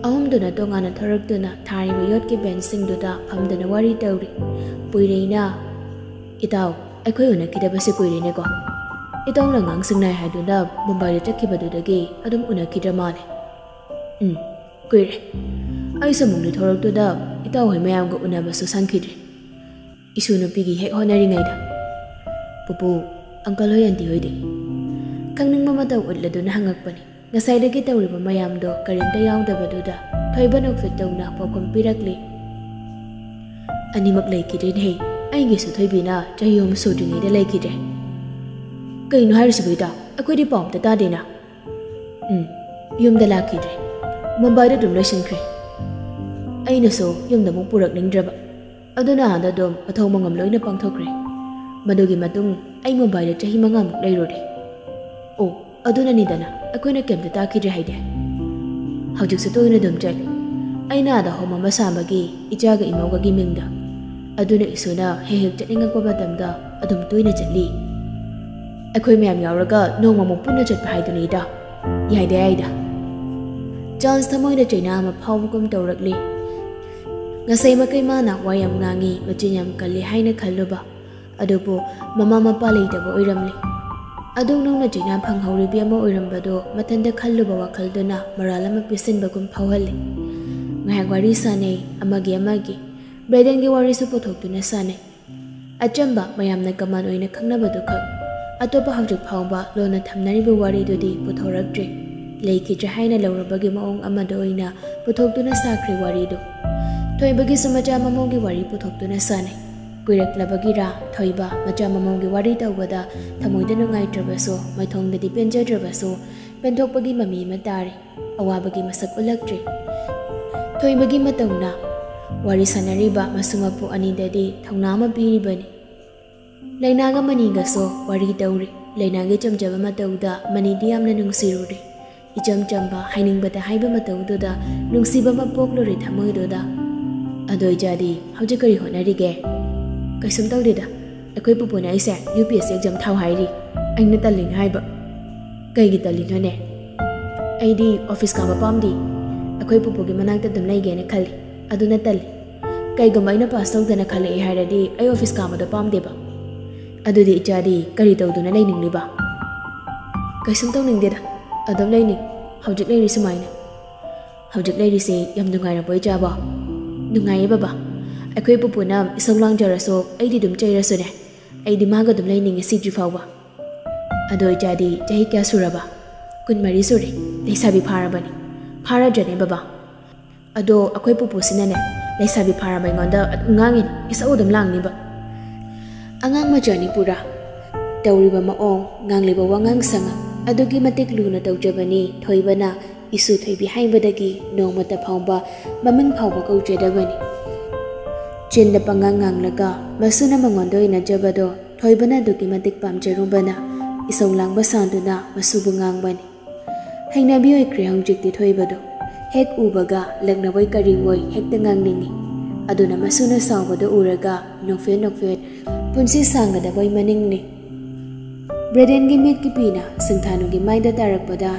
ꯑꯍꯨꯝꯗꯨꯅ ꯇꯣꯉꯥꯟꯅ ꯊꯣꯔꯛꯇꯨꯅ ꯊꯥꯔꯤꯕ ꯌꯣꯠꯀꯤ benchꯁꯤꯡꯗꯨꯗ ꯐꯝꯗꯨꯅ ꯋꯥꯔꯤ ꯇꯧꯔꯤ꯫ ꯄꯣꯏꯔꯩꯅ, "ꯏꯇꯥꯎ, ꯑꯩꯈꯣꯏ ꯎꯅꯈꯤꯗꯕꯁꯦ ꯀꯨꯏꯔꯦꯅꯦꯀꯣ꯫ ꯏꯇꯥꯎꯅ ꯑꯉꯥꯡꯁꯤꯡ ꯅꯥꯏ ꯍꯥꯏꯗꯨꯅ ꯃꯨꯝꯕꯥꯏꯗ ꯆꯠꯈꯤꯕꯗꯨꯗꯒꯤ ꯑꯗꯨꯝ ꯎꯅꯈꯤꯗ꯭ꯔ ꯃꯥꯜꯂꯦ꯫ ꯎꯝ, ꯀꯨꯏꯔꯦ꯫ ꯑꯩꯁꯨ ꯑꯃꯨꯛꯅꯤ ꯊꯣꯔꯛꯇꯨꯗ ꯏꯇꯥꯎ ꯍꯣꯏ ꯃꯌꯥꯝꯒ ꯎꯅꯕꯁꯨ ꯁꯪꯈꯤꯗ꯭ꯔꯦ꯫ ꯏꯁꯨ ꯅꯨꯄꯤꯒꯤ ꯍꯦꯛ ꯍꯣꯠꯅꯔꯤꯉꯩꯗ꯫ ꯄꯨꯄꯨ, uncle ꯍꯣꯏ, aunty ꯍꯣꯏꯗꯤ?" ꯈꯪꯅꯤꯡꯕ ꯃꯇꯧ ꯎꯠꯂꯗꯨꯅ ꯍꯪꯉꯛꯄꯅꯤ꯫ ꯉꯁꯥꯏꯗꯒꯤ ꯇꯧꯔꯤꯕ ꯃꯌꯥꯝꯗꯣ ꯀꯔꯤꯝꯇ ꯌꯥꯎꯗꯕꯗꯨꯗ ꯊꯣꯏꯕ ꯅꯣꯛꯐꯦꯠ ꯇꯧꯅ ꯄꯥꯎꯈꯨꯝ ꯄꯤꯔꯛꯂꯤ꯫ "ꯑꯅꯤꯃꯛ ꯂꯩꯈꯤꯗ꯭ꯔꯦꯅꯦꯍꯦ꯫ ꯑꯩꯒꯤꯁꯨ ꯊꯣꯏꯕꯤꯅ ꯆꯍꯤ ꯑꯍꯨꯝ ꯁꯨꯗ꯭ꯔꯤꯉꯩꯗ ꯂꯩꯈꯤꯗ꯭ꯔꯦ꯫ ꯀꯩꯅꯣ ꯍꯥꯏꯔꯤꯁꯤꯕꯨ ꯏꯇꯥ? ꯑꯩꯈꯣꯏꯗꯤ ꯄꯥꯎ ꯑꯝꯇ ꯇꯥꯗꯦꯅ?" "ꯎꯝ, ꯌꯨꯝꯗ ꯂꯥꯛꯈꯤꯗ꯭ꯔꯦ꯫ ꯃꯨꯝꯕꯥꯏꯗ ꯑꯗꯨꯝ ꯂꯩꯁꯤꯟꯈ꯭ꯔꯦ꯫ ꯑꯩꯅꯁꯨ ꯌꯨꯝꯗ ꯑꯃꯨꯛ ꯄꯨꯔꯛꯅꯤꯡꯗ꯭ꯔꯕ꯫ ꯑꯗꯨꯅ ꯑꯥꯗ ꯑꯗꯨꯝ ꯃꯊꯧ ꯃꯉꯝ ꯂꯣꯏꯅ ꯄꯥꯡꯊꯣꯛꯈ꯭ꯔꯦ꯫ ꯃꯗꯨꯒꯤ ꯃꯇꯨꯡ ꯑꯩ ꯃꯨꯝꯕꯥꯏꯗ ꯆꯍꯤ ꯃꯉꯥꯃꯨꯛ ꯂꯩꯔꯨꯔꯦ꯫ ꯑꯣ, ꯑꯗꯨꯅꯅꯤꯗꯅ ꯑꯩꯈꯣꯏꯅ ꯀꯩꯝꯇ ꯇꯥꯈꯤꯗ꯭ꯔꯦ ꯍꯥꯏꯗꯤ꯫ ꯍꯧꯖꯤꯛꯁꯨ ꯇꯣꯏꯅ ꯑꯗꯨꯝ ꯆꯠꯂꯤ꯫ ꯑꯩꯅ ꯑꯥꯗ home ꯑꯃ ꯁꯥꯕꯒꯤ ꯏꯆꯥꯒ ꯏꯃꯧꯒꯒꯤ ꯃꯤꯡꯗ꯫ ꯑꯗꯨꯅ ꯏꯁꯨꯅ ꯍꯦꯛ ꯍꯦꯛ ꯆꯠꯅꯤꯡꯉꯛꯄ ꯃꯇꯝꯗ ꯑꯗꯨꯝ ꯇꯣꯏꯅ ꯆꯠꯂꯤ꯫ ꯑꯩꯈꯣꯏ ꯃꯌꯥꯝ ꯌꯥꯎꯔꯒ ꯅꯣꯡꯃꯃꯨꯛ ꯄꯨꯟꯅ ꯆꯠꯄ ꯍꯥꯏꯗꯨꯅꯤꯗ꯫ ꯌꯥꯏꯗ ꯌꯥꯏꯗ꯫ ꯆꯥꯟꯁ ꯊꯃꯣꯏꯗ ꯆꯩꯅꯥ ꯑꯃ ꯐꯥꯎꯕꯒꯨꯝ ꯇꯧꯔꯛꯂꯤ꯫ ꯉꯁꯥꯏ ꯃꯈꯩ ꯃꯥꯅ ꯋꯥ ꯌꯥꯝ ꯉꯥꯡꯉꯤ, ꯃꯆꯤꯟ ꯌꯥꯝ ꯀꯜꯂꯤ ꯍꯥꯏꯅ ꯈꯜꯂꯨꯕ, ꯑꯗꯨꯕꯨ ꯃꯃꯥ ꯃꯄꯥ ꯂꯩꯇꯕ ꯑꯣꯏꯔꯝꯂꯦ꯫ ꯑꯗꯨ ꯅꯧꯅ ꯆꯩꯅꯥ ꯐꯪꯍꯧꯔꯤꯕꯤ ꯑꯃ ꯑꯣꯏꯔꯝꯕꯗꯨ ꯃꯊꯟꯇ ꯈꯜꯂꯨꯕ ꯋꯥꯈꯜꯗꯨꯅ ꯃꯔꯥꯜ ꯑꯃ ꯄꯤꯁꯤꯟꯕꯒꯨꯝ ꯐꯥꯎꯍꯜꯂꯤ꯫ ꯉꯥꯏꯍꯥꯛ ꯋꯥꯔꯤ ꯁꯥꯅꯩ, ꯑꯃꯒꯤ ꯑꯃꯒꯤ꯫ ꯕ꯭ꯔꯦꯗꯦꯟꯒꯤ ꯋꯥꯔꯤꯁꯨ ꯄꯨꯊꯣꯛꯇꯨꯅ ꯁꯥꯅꯩ꯫ ꯑꯆꯝꯕ, ꯃꯌꯥꯝꯅ ꯀꯃꯟ ꯑꯣꯏꯅ ꯈꯪꯅꯕꯗꯨꯈꯛ꯫ ꯑꯇꯣꯞꯄ ꯍꯧꯖꯤꯛ ꯐꯥꯎꯕ ꯂꯣꯟꯅ ꯊꯝꯅꯔꯤꯕ ꯋꯥꯔꯤꯗꯨꯗꯤ ꯄꯨꯊꯣꯔꯛꯇ꯭ꯔꯤ꯫ ꯂꯩꯈꯤꯗ꯭ꯔꯦ ꯍꯥꯏꯅ ꯂꯧꯔꯕꯒꯤ ꯃꯑꯣꯡ ꯑꯃꯗ ꯑꯣꯏꯅ ꯄꯨꯊꯣꯛꯇꯨꯅ ꯁꯥꯈ꯭ꯔꯦ ꯋꯥꯔꯤꯗꯨ꯫ ꯊꯣꯏꯕꯒꯤꯁꯨ ꯃꯆꯥ ꯃꯃꯧꯒꯤ ꯋꯥꯔꯤ ꯄꯨꯊꯣꯛꯇꯨꯅ ꯁꯥꯅꯩ꯫ ꯀꯨꯏꯔꯛꯂꯕꯒꯤꯔꯥ ꯊꯣꯏꯕ ꯃꯆꯥ ꯃꯃꯧꯒꯤ ꯋꯥꯔꯤ ꯇꯧꯕꯗ ꯊꯃꯣꯏꯗ ꯅꯨꯡꯉꯥꯏꯇ꯭ꯔꯕꯁꯨ, ꯃꯥꯏꯊꯣꯡꯗꯗꯤ ꯄꯦꯟꯖꯗ꯭ꯔꯕꯁꯨ, ꯄꯦꯟꯊꯣꯛꯄꯒꯤ ꯃꯃꯤ ꯑꯃ ꯇꯥꯔꯤ꯫ ꯑꯋꯥꯕꯒꯤ ꯃꯁꯛ ꯎꯠꯂꯛꯇ꯭ꯔꯤ꯫ ꯊꯣꯏꯕꯒꯤ ꯃꯇꯧꯅ ꯋꯥꯔꯤ ꯁꯥꯟꯅꯔꯤꯕ ꯃꯁꯨ ꯃꯄꯨ ꯑꯅꯤꯗꯗꯤ ꯊꯧꯅꯥ ꯑꯃ ꯄꯤꯔꯤꯕꯅꯤ꯫ ꯂꯩꯅꯥꯒ ꯃꯅꯤꯒꯁꯨ ꯋꯥꯔꯤ ꯇꯧꯔꯤ꯫ ꯂꯩꯅꯥꯒꯤ ꯆꯝꯖꯕ ꯃꯇꯧꯗ ꯃꯅꯤꯗꯤ ꯌꯥꯝꯅ ꯅꯨꯡꯁꯤꯔꯨꯔꯦ꯫ ꯏꯆꯝ ꯆꯝꯕ, ꯍꯥꯏꯅꯤꯡꯕꯗ ꯍꯥꯏꯕ ꯃꯇꯧꯗꯨꯗ ꯅꯨꯡꯁꯤꯕ ꯑꯃ ꯄꯣꯛꯂꯨꯔꯦ ꯊꯃꯣꯏꯗꯨꯗ꯫ "ꯑꯗꯣ ꯏꯆꯥꯗꯤ ꯍꯧꯖꯤꯛ ꯀꯔꯤ ꯍꯣꯠꯅꯔꯤꯒꯦ?" "ꯀꯩꯁꯨꯝ ꯇꯧꯗꯦꯗ꯫ ꯑꯩꯈꯣꯏ ꯄꯨꯄꯨꯅ ꯑꯩꯁꯦ U P S C exam ꯊꯥꯎ ꯍꯥꯏꯔꯤ꯫ ꯑꯩꯅ ꯇꯜꯂꯤꯅ ꯍꯥꯏꯕ꯫" "ꯀꯩꯒꯤ ꯇꯜꯂꯤꯅꯣꯅꯦ?" "ꯑꯩꯗꯤ ꯑꯣꯐꯤꯁ ꯀꯥꯕ ꯄꯥꯝꯗꯦ꯫ ꯑꯩꯈꯣꯏ ꯄꯨꯄꯨꯒꯤ ꯃꯅꯥꯛꯇ ꯑꯗꯨꯝ ꯂꯩꯒꯦꯅ ꯈꯜꯂꯤ꯫ ꯑꯗꯨꯅ ꯇꯜꯂꯤ꯫ ꯀꯩꯒꯨꯝꯕ ꯑꯩꯅ ꯄꯥꯁ ꯇꯧꯗꯅ ꯈꯜꯂꯛꯑꯦ ꯍꯥꯏꯔꯗꯤ ꯑꯩ ꯑꯣꯐꯤꯁ ꯀꯥꯕꯗꯣ ꯄꯥꯝꯗꯦꯕ꯫" "ꯑꯗꯨꯗꯤ ꯏꯆꯥꯗꯤ ꯀꯔꯤ ꯇꯧꯗꯨꯅ ꯂꯩꯅꯤꯡꯂꯤꯕ?" "ꯀꯩꯁꯨꯝ ꯇꯧꯅꯤꯡꯗꯦꯗ꯫ ꯑꯗꯨꯝ ꯂꯩꯅꯤꯡ꯫ ꯍꯧꯖꯤꯛ ꯂꯩꯔꯤ ꯁꯨꯃꯥꯏꯅ꯫" "ꯍꯧꯖꯤꯛ ꯂꯩꯔꯤꯁꯦ ꯌꯥꯝ ꯅꯨꯡꯉꯥꯏꯔꯕꯣ ꯏꯆꯥꯕꯣ?" "ꯅꯨꯡꯉꯥꯏꯌꯦ ꯕꯕꯥ꯫ ꯑꯩꯈꯣꯏ ꯄꯨꯄꯨꯅ ꯏꯁꯧ ꯂꯥꯡꯖꯔꯁꯨ, ꯑꯩꯗꯤ ꯑꯗꯨꯝ ꯆꯩꯔꯁꯨꯅꯦ, ꯑꯩꯗꯤ ꯃꯥꯒ ꯑꯗꯨꯝ ꯂꯩꯅꯤꯡꯉꯦ ꯁꯤꯗ꯭ꯔꯤ ꯐꯥꯎꯕ꯫" "ꯑꯗꯣ ꯏꯆꯥꯗꯤ ꯆꯍꯤ ꯀꯌꯥ ꯁꯨꯔꯕ?" "ꯀꯨꯟꯃꯔꯤ ꯁꯨꯔꯦ꯫ ꯂꯩꯁꯥꯕꯤ ꯐꯥꯔꯕꯅꯤ꯫" "ꯐꯥꯔꯗ꯭ꯔꯅꯦ ꯕꯕꯥ?" "ꯑꯗꯣ ꯑꯩꯈꯣꯏ ꯄꯨꯄꯨꯁꯤꯅꯅꯦ, ꯂꯩꯁꯥꯕꯤ ꯐꯥꯔꯕ ꯑꯩꯉꯣꯟꯗ ꯑꯗꯨꯝ ꯉꯥꯡꯉꯤꯅꯤ, ꯏꯁꯧ ꯑꯗꯨꯝ ꯂꯥꯡꯅꯤꯕ꯫" ꯑꯉꯥꯡ ꯃꯆꯥꯅꯤ ꯄꯨꯔꯥ꯫ ꯇꯧꯔꯤꯕ ꯃꯑꯣꯡ, ꯉꯥꯡꯂꯤꯕ ꯋꯥꯉꯥꯡ ꯁꯉꯥꯡ ꯑꯗꯨꯛꯀꯤ ꯃꯇꯤꯛ ꯂꯨꯅ ꯇꯧꯖꯕꯅꯤ ꯊꯣꯏꯕꯅ꯫ ꯏꯁꯨ ꯊꯣꯏꯕꯤ ꯍꯥꯏꯕꯗꯒꯤ ꯅꯣꯡꯃꯇ ꯐꯥꯎꯕ ꯃꯃꯤꯡ ꯐꯥꯎꯕ ꯀꯧꯖꯗꯕꯅꯤ꯫ ꯆꯤꯟꯗ ꯄꯉꯥꯡ ꯉꯥꯡꯂꯒ ꯃꯁꯨꯅ ꯃꯉꯣꯟꯗ ꯑꯣꯏꯅꯖꯕꯗꯣ ꯊꯣꯏꯕꯅ ꯑꯗꯨꯛꯀꯤ ꯃꯇꯤꯛ ꯄꯥꯝꯖꯔꯨꯕꯅ ꯏꯁꯧ ꯂꯥꯡꯕ ꯁꯥꯗꯨꯅ ꯃꯁꯨꯕꯨ ꯉꯥꯡꯕꯅꯤ꯫ ꯍꯩꯅꯕꯤ ꯑꯣꯏꯈ꯭ꯔꯦ ꯍꯧꯖꯤꯛꯇꯤ ꯊꯣꯏꯕꯗꯣ꯫ ꯍꯦꯛ ꯎꯕꯒ ꯂꯛꯅꯕꯣꯏ ꯀꯔꯤꯑꯣꯏ ꯍꯦꯛꯇ ꯉꯥꯡꯅꯤꯡꯏ꯫ ꯑꯗꯨꯅ ꯃꯁꯨꯅ ꯁꯥꯎꯕꯗꯨ ꯎꯔꯒ ꯅꯣꯛꯐꯦꯠ ꯅꯣꯛꯐꯦꯠ ꯄꯨꯟꯁꯤ ꯁꯥꯡꯒꯗꯕꯣꯏ ꯃꯅꯤꯡꯅꯤ꯫ ꯕ꯭ꯔꯦꯗꯦꯟꯒꯤ ꯃꯤꯠꯀꯤ ꯄꯤꯅ ꯁꯤꯡꯊꯥꯅꯨꯒꯤ ꯃꯥꯏꯗ ꯇꯥꯔꯛꯄꯗ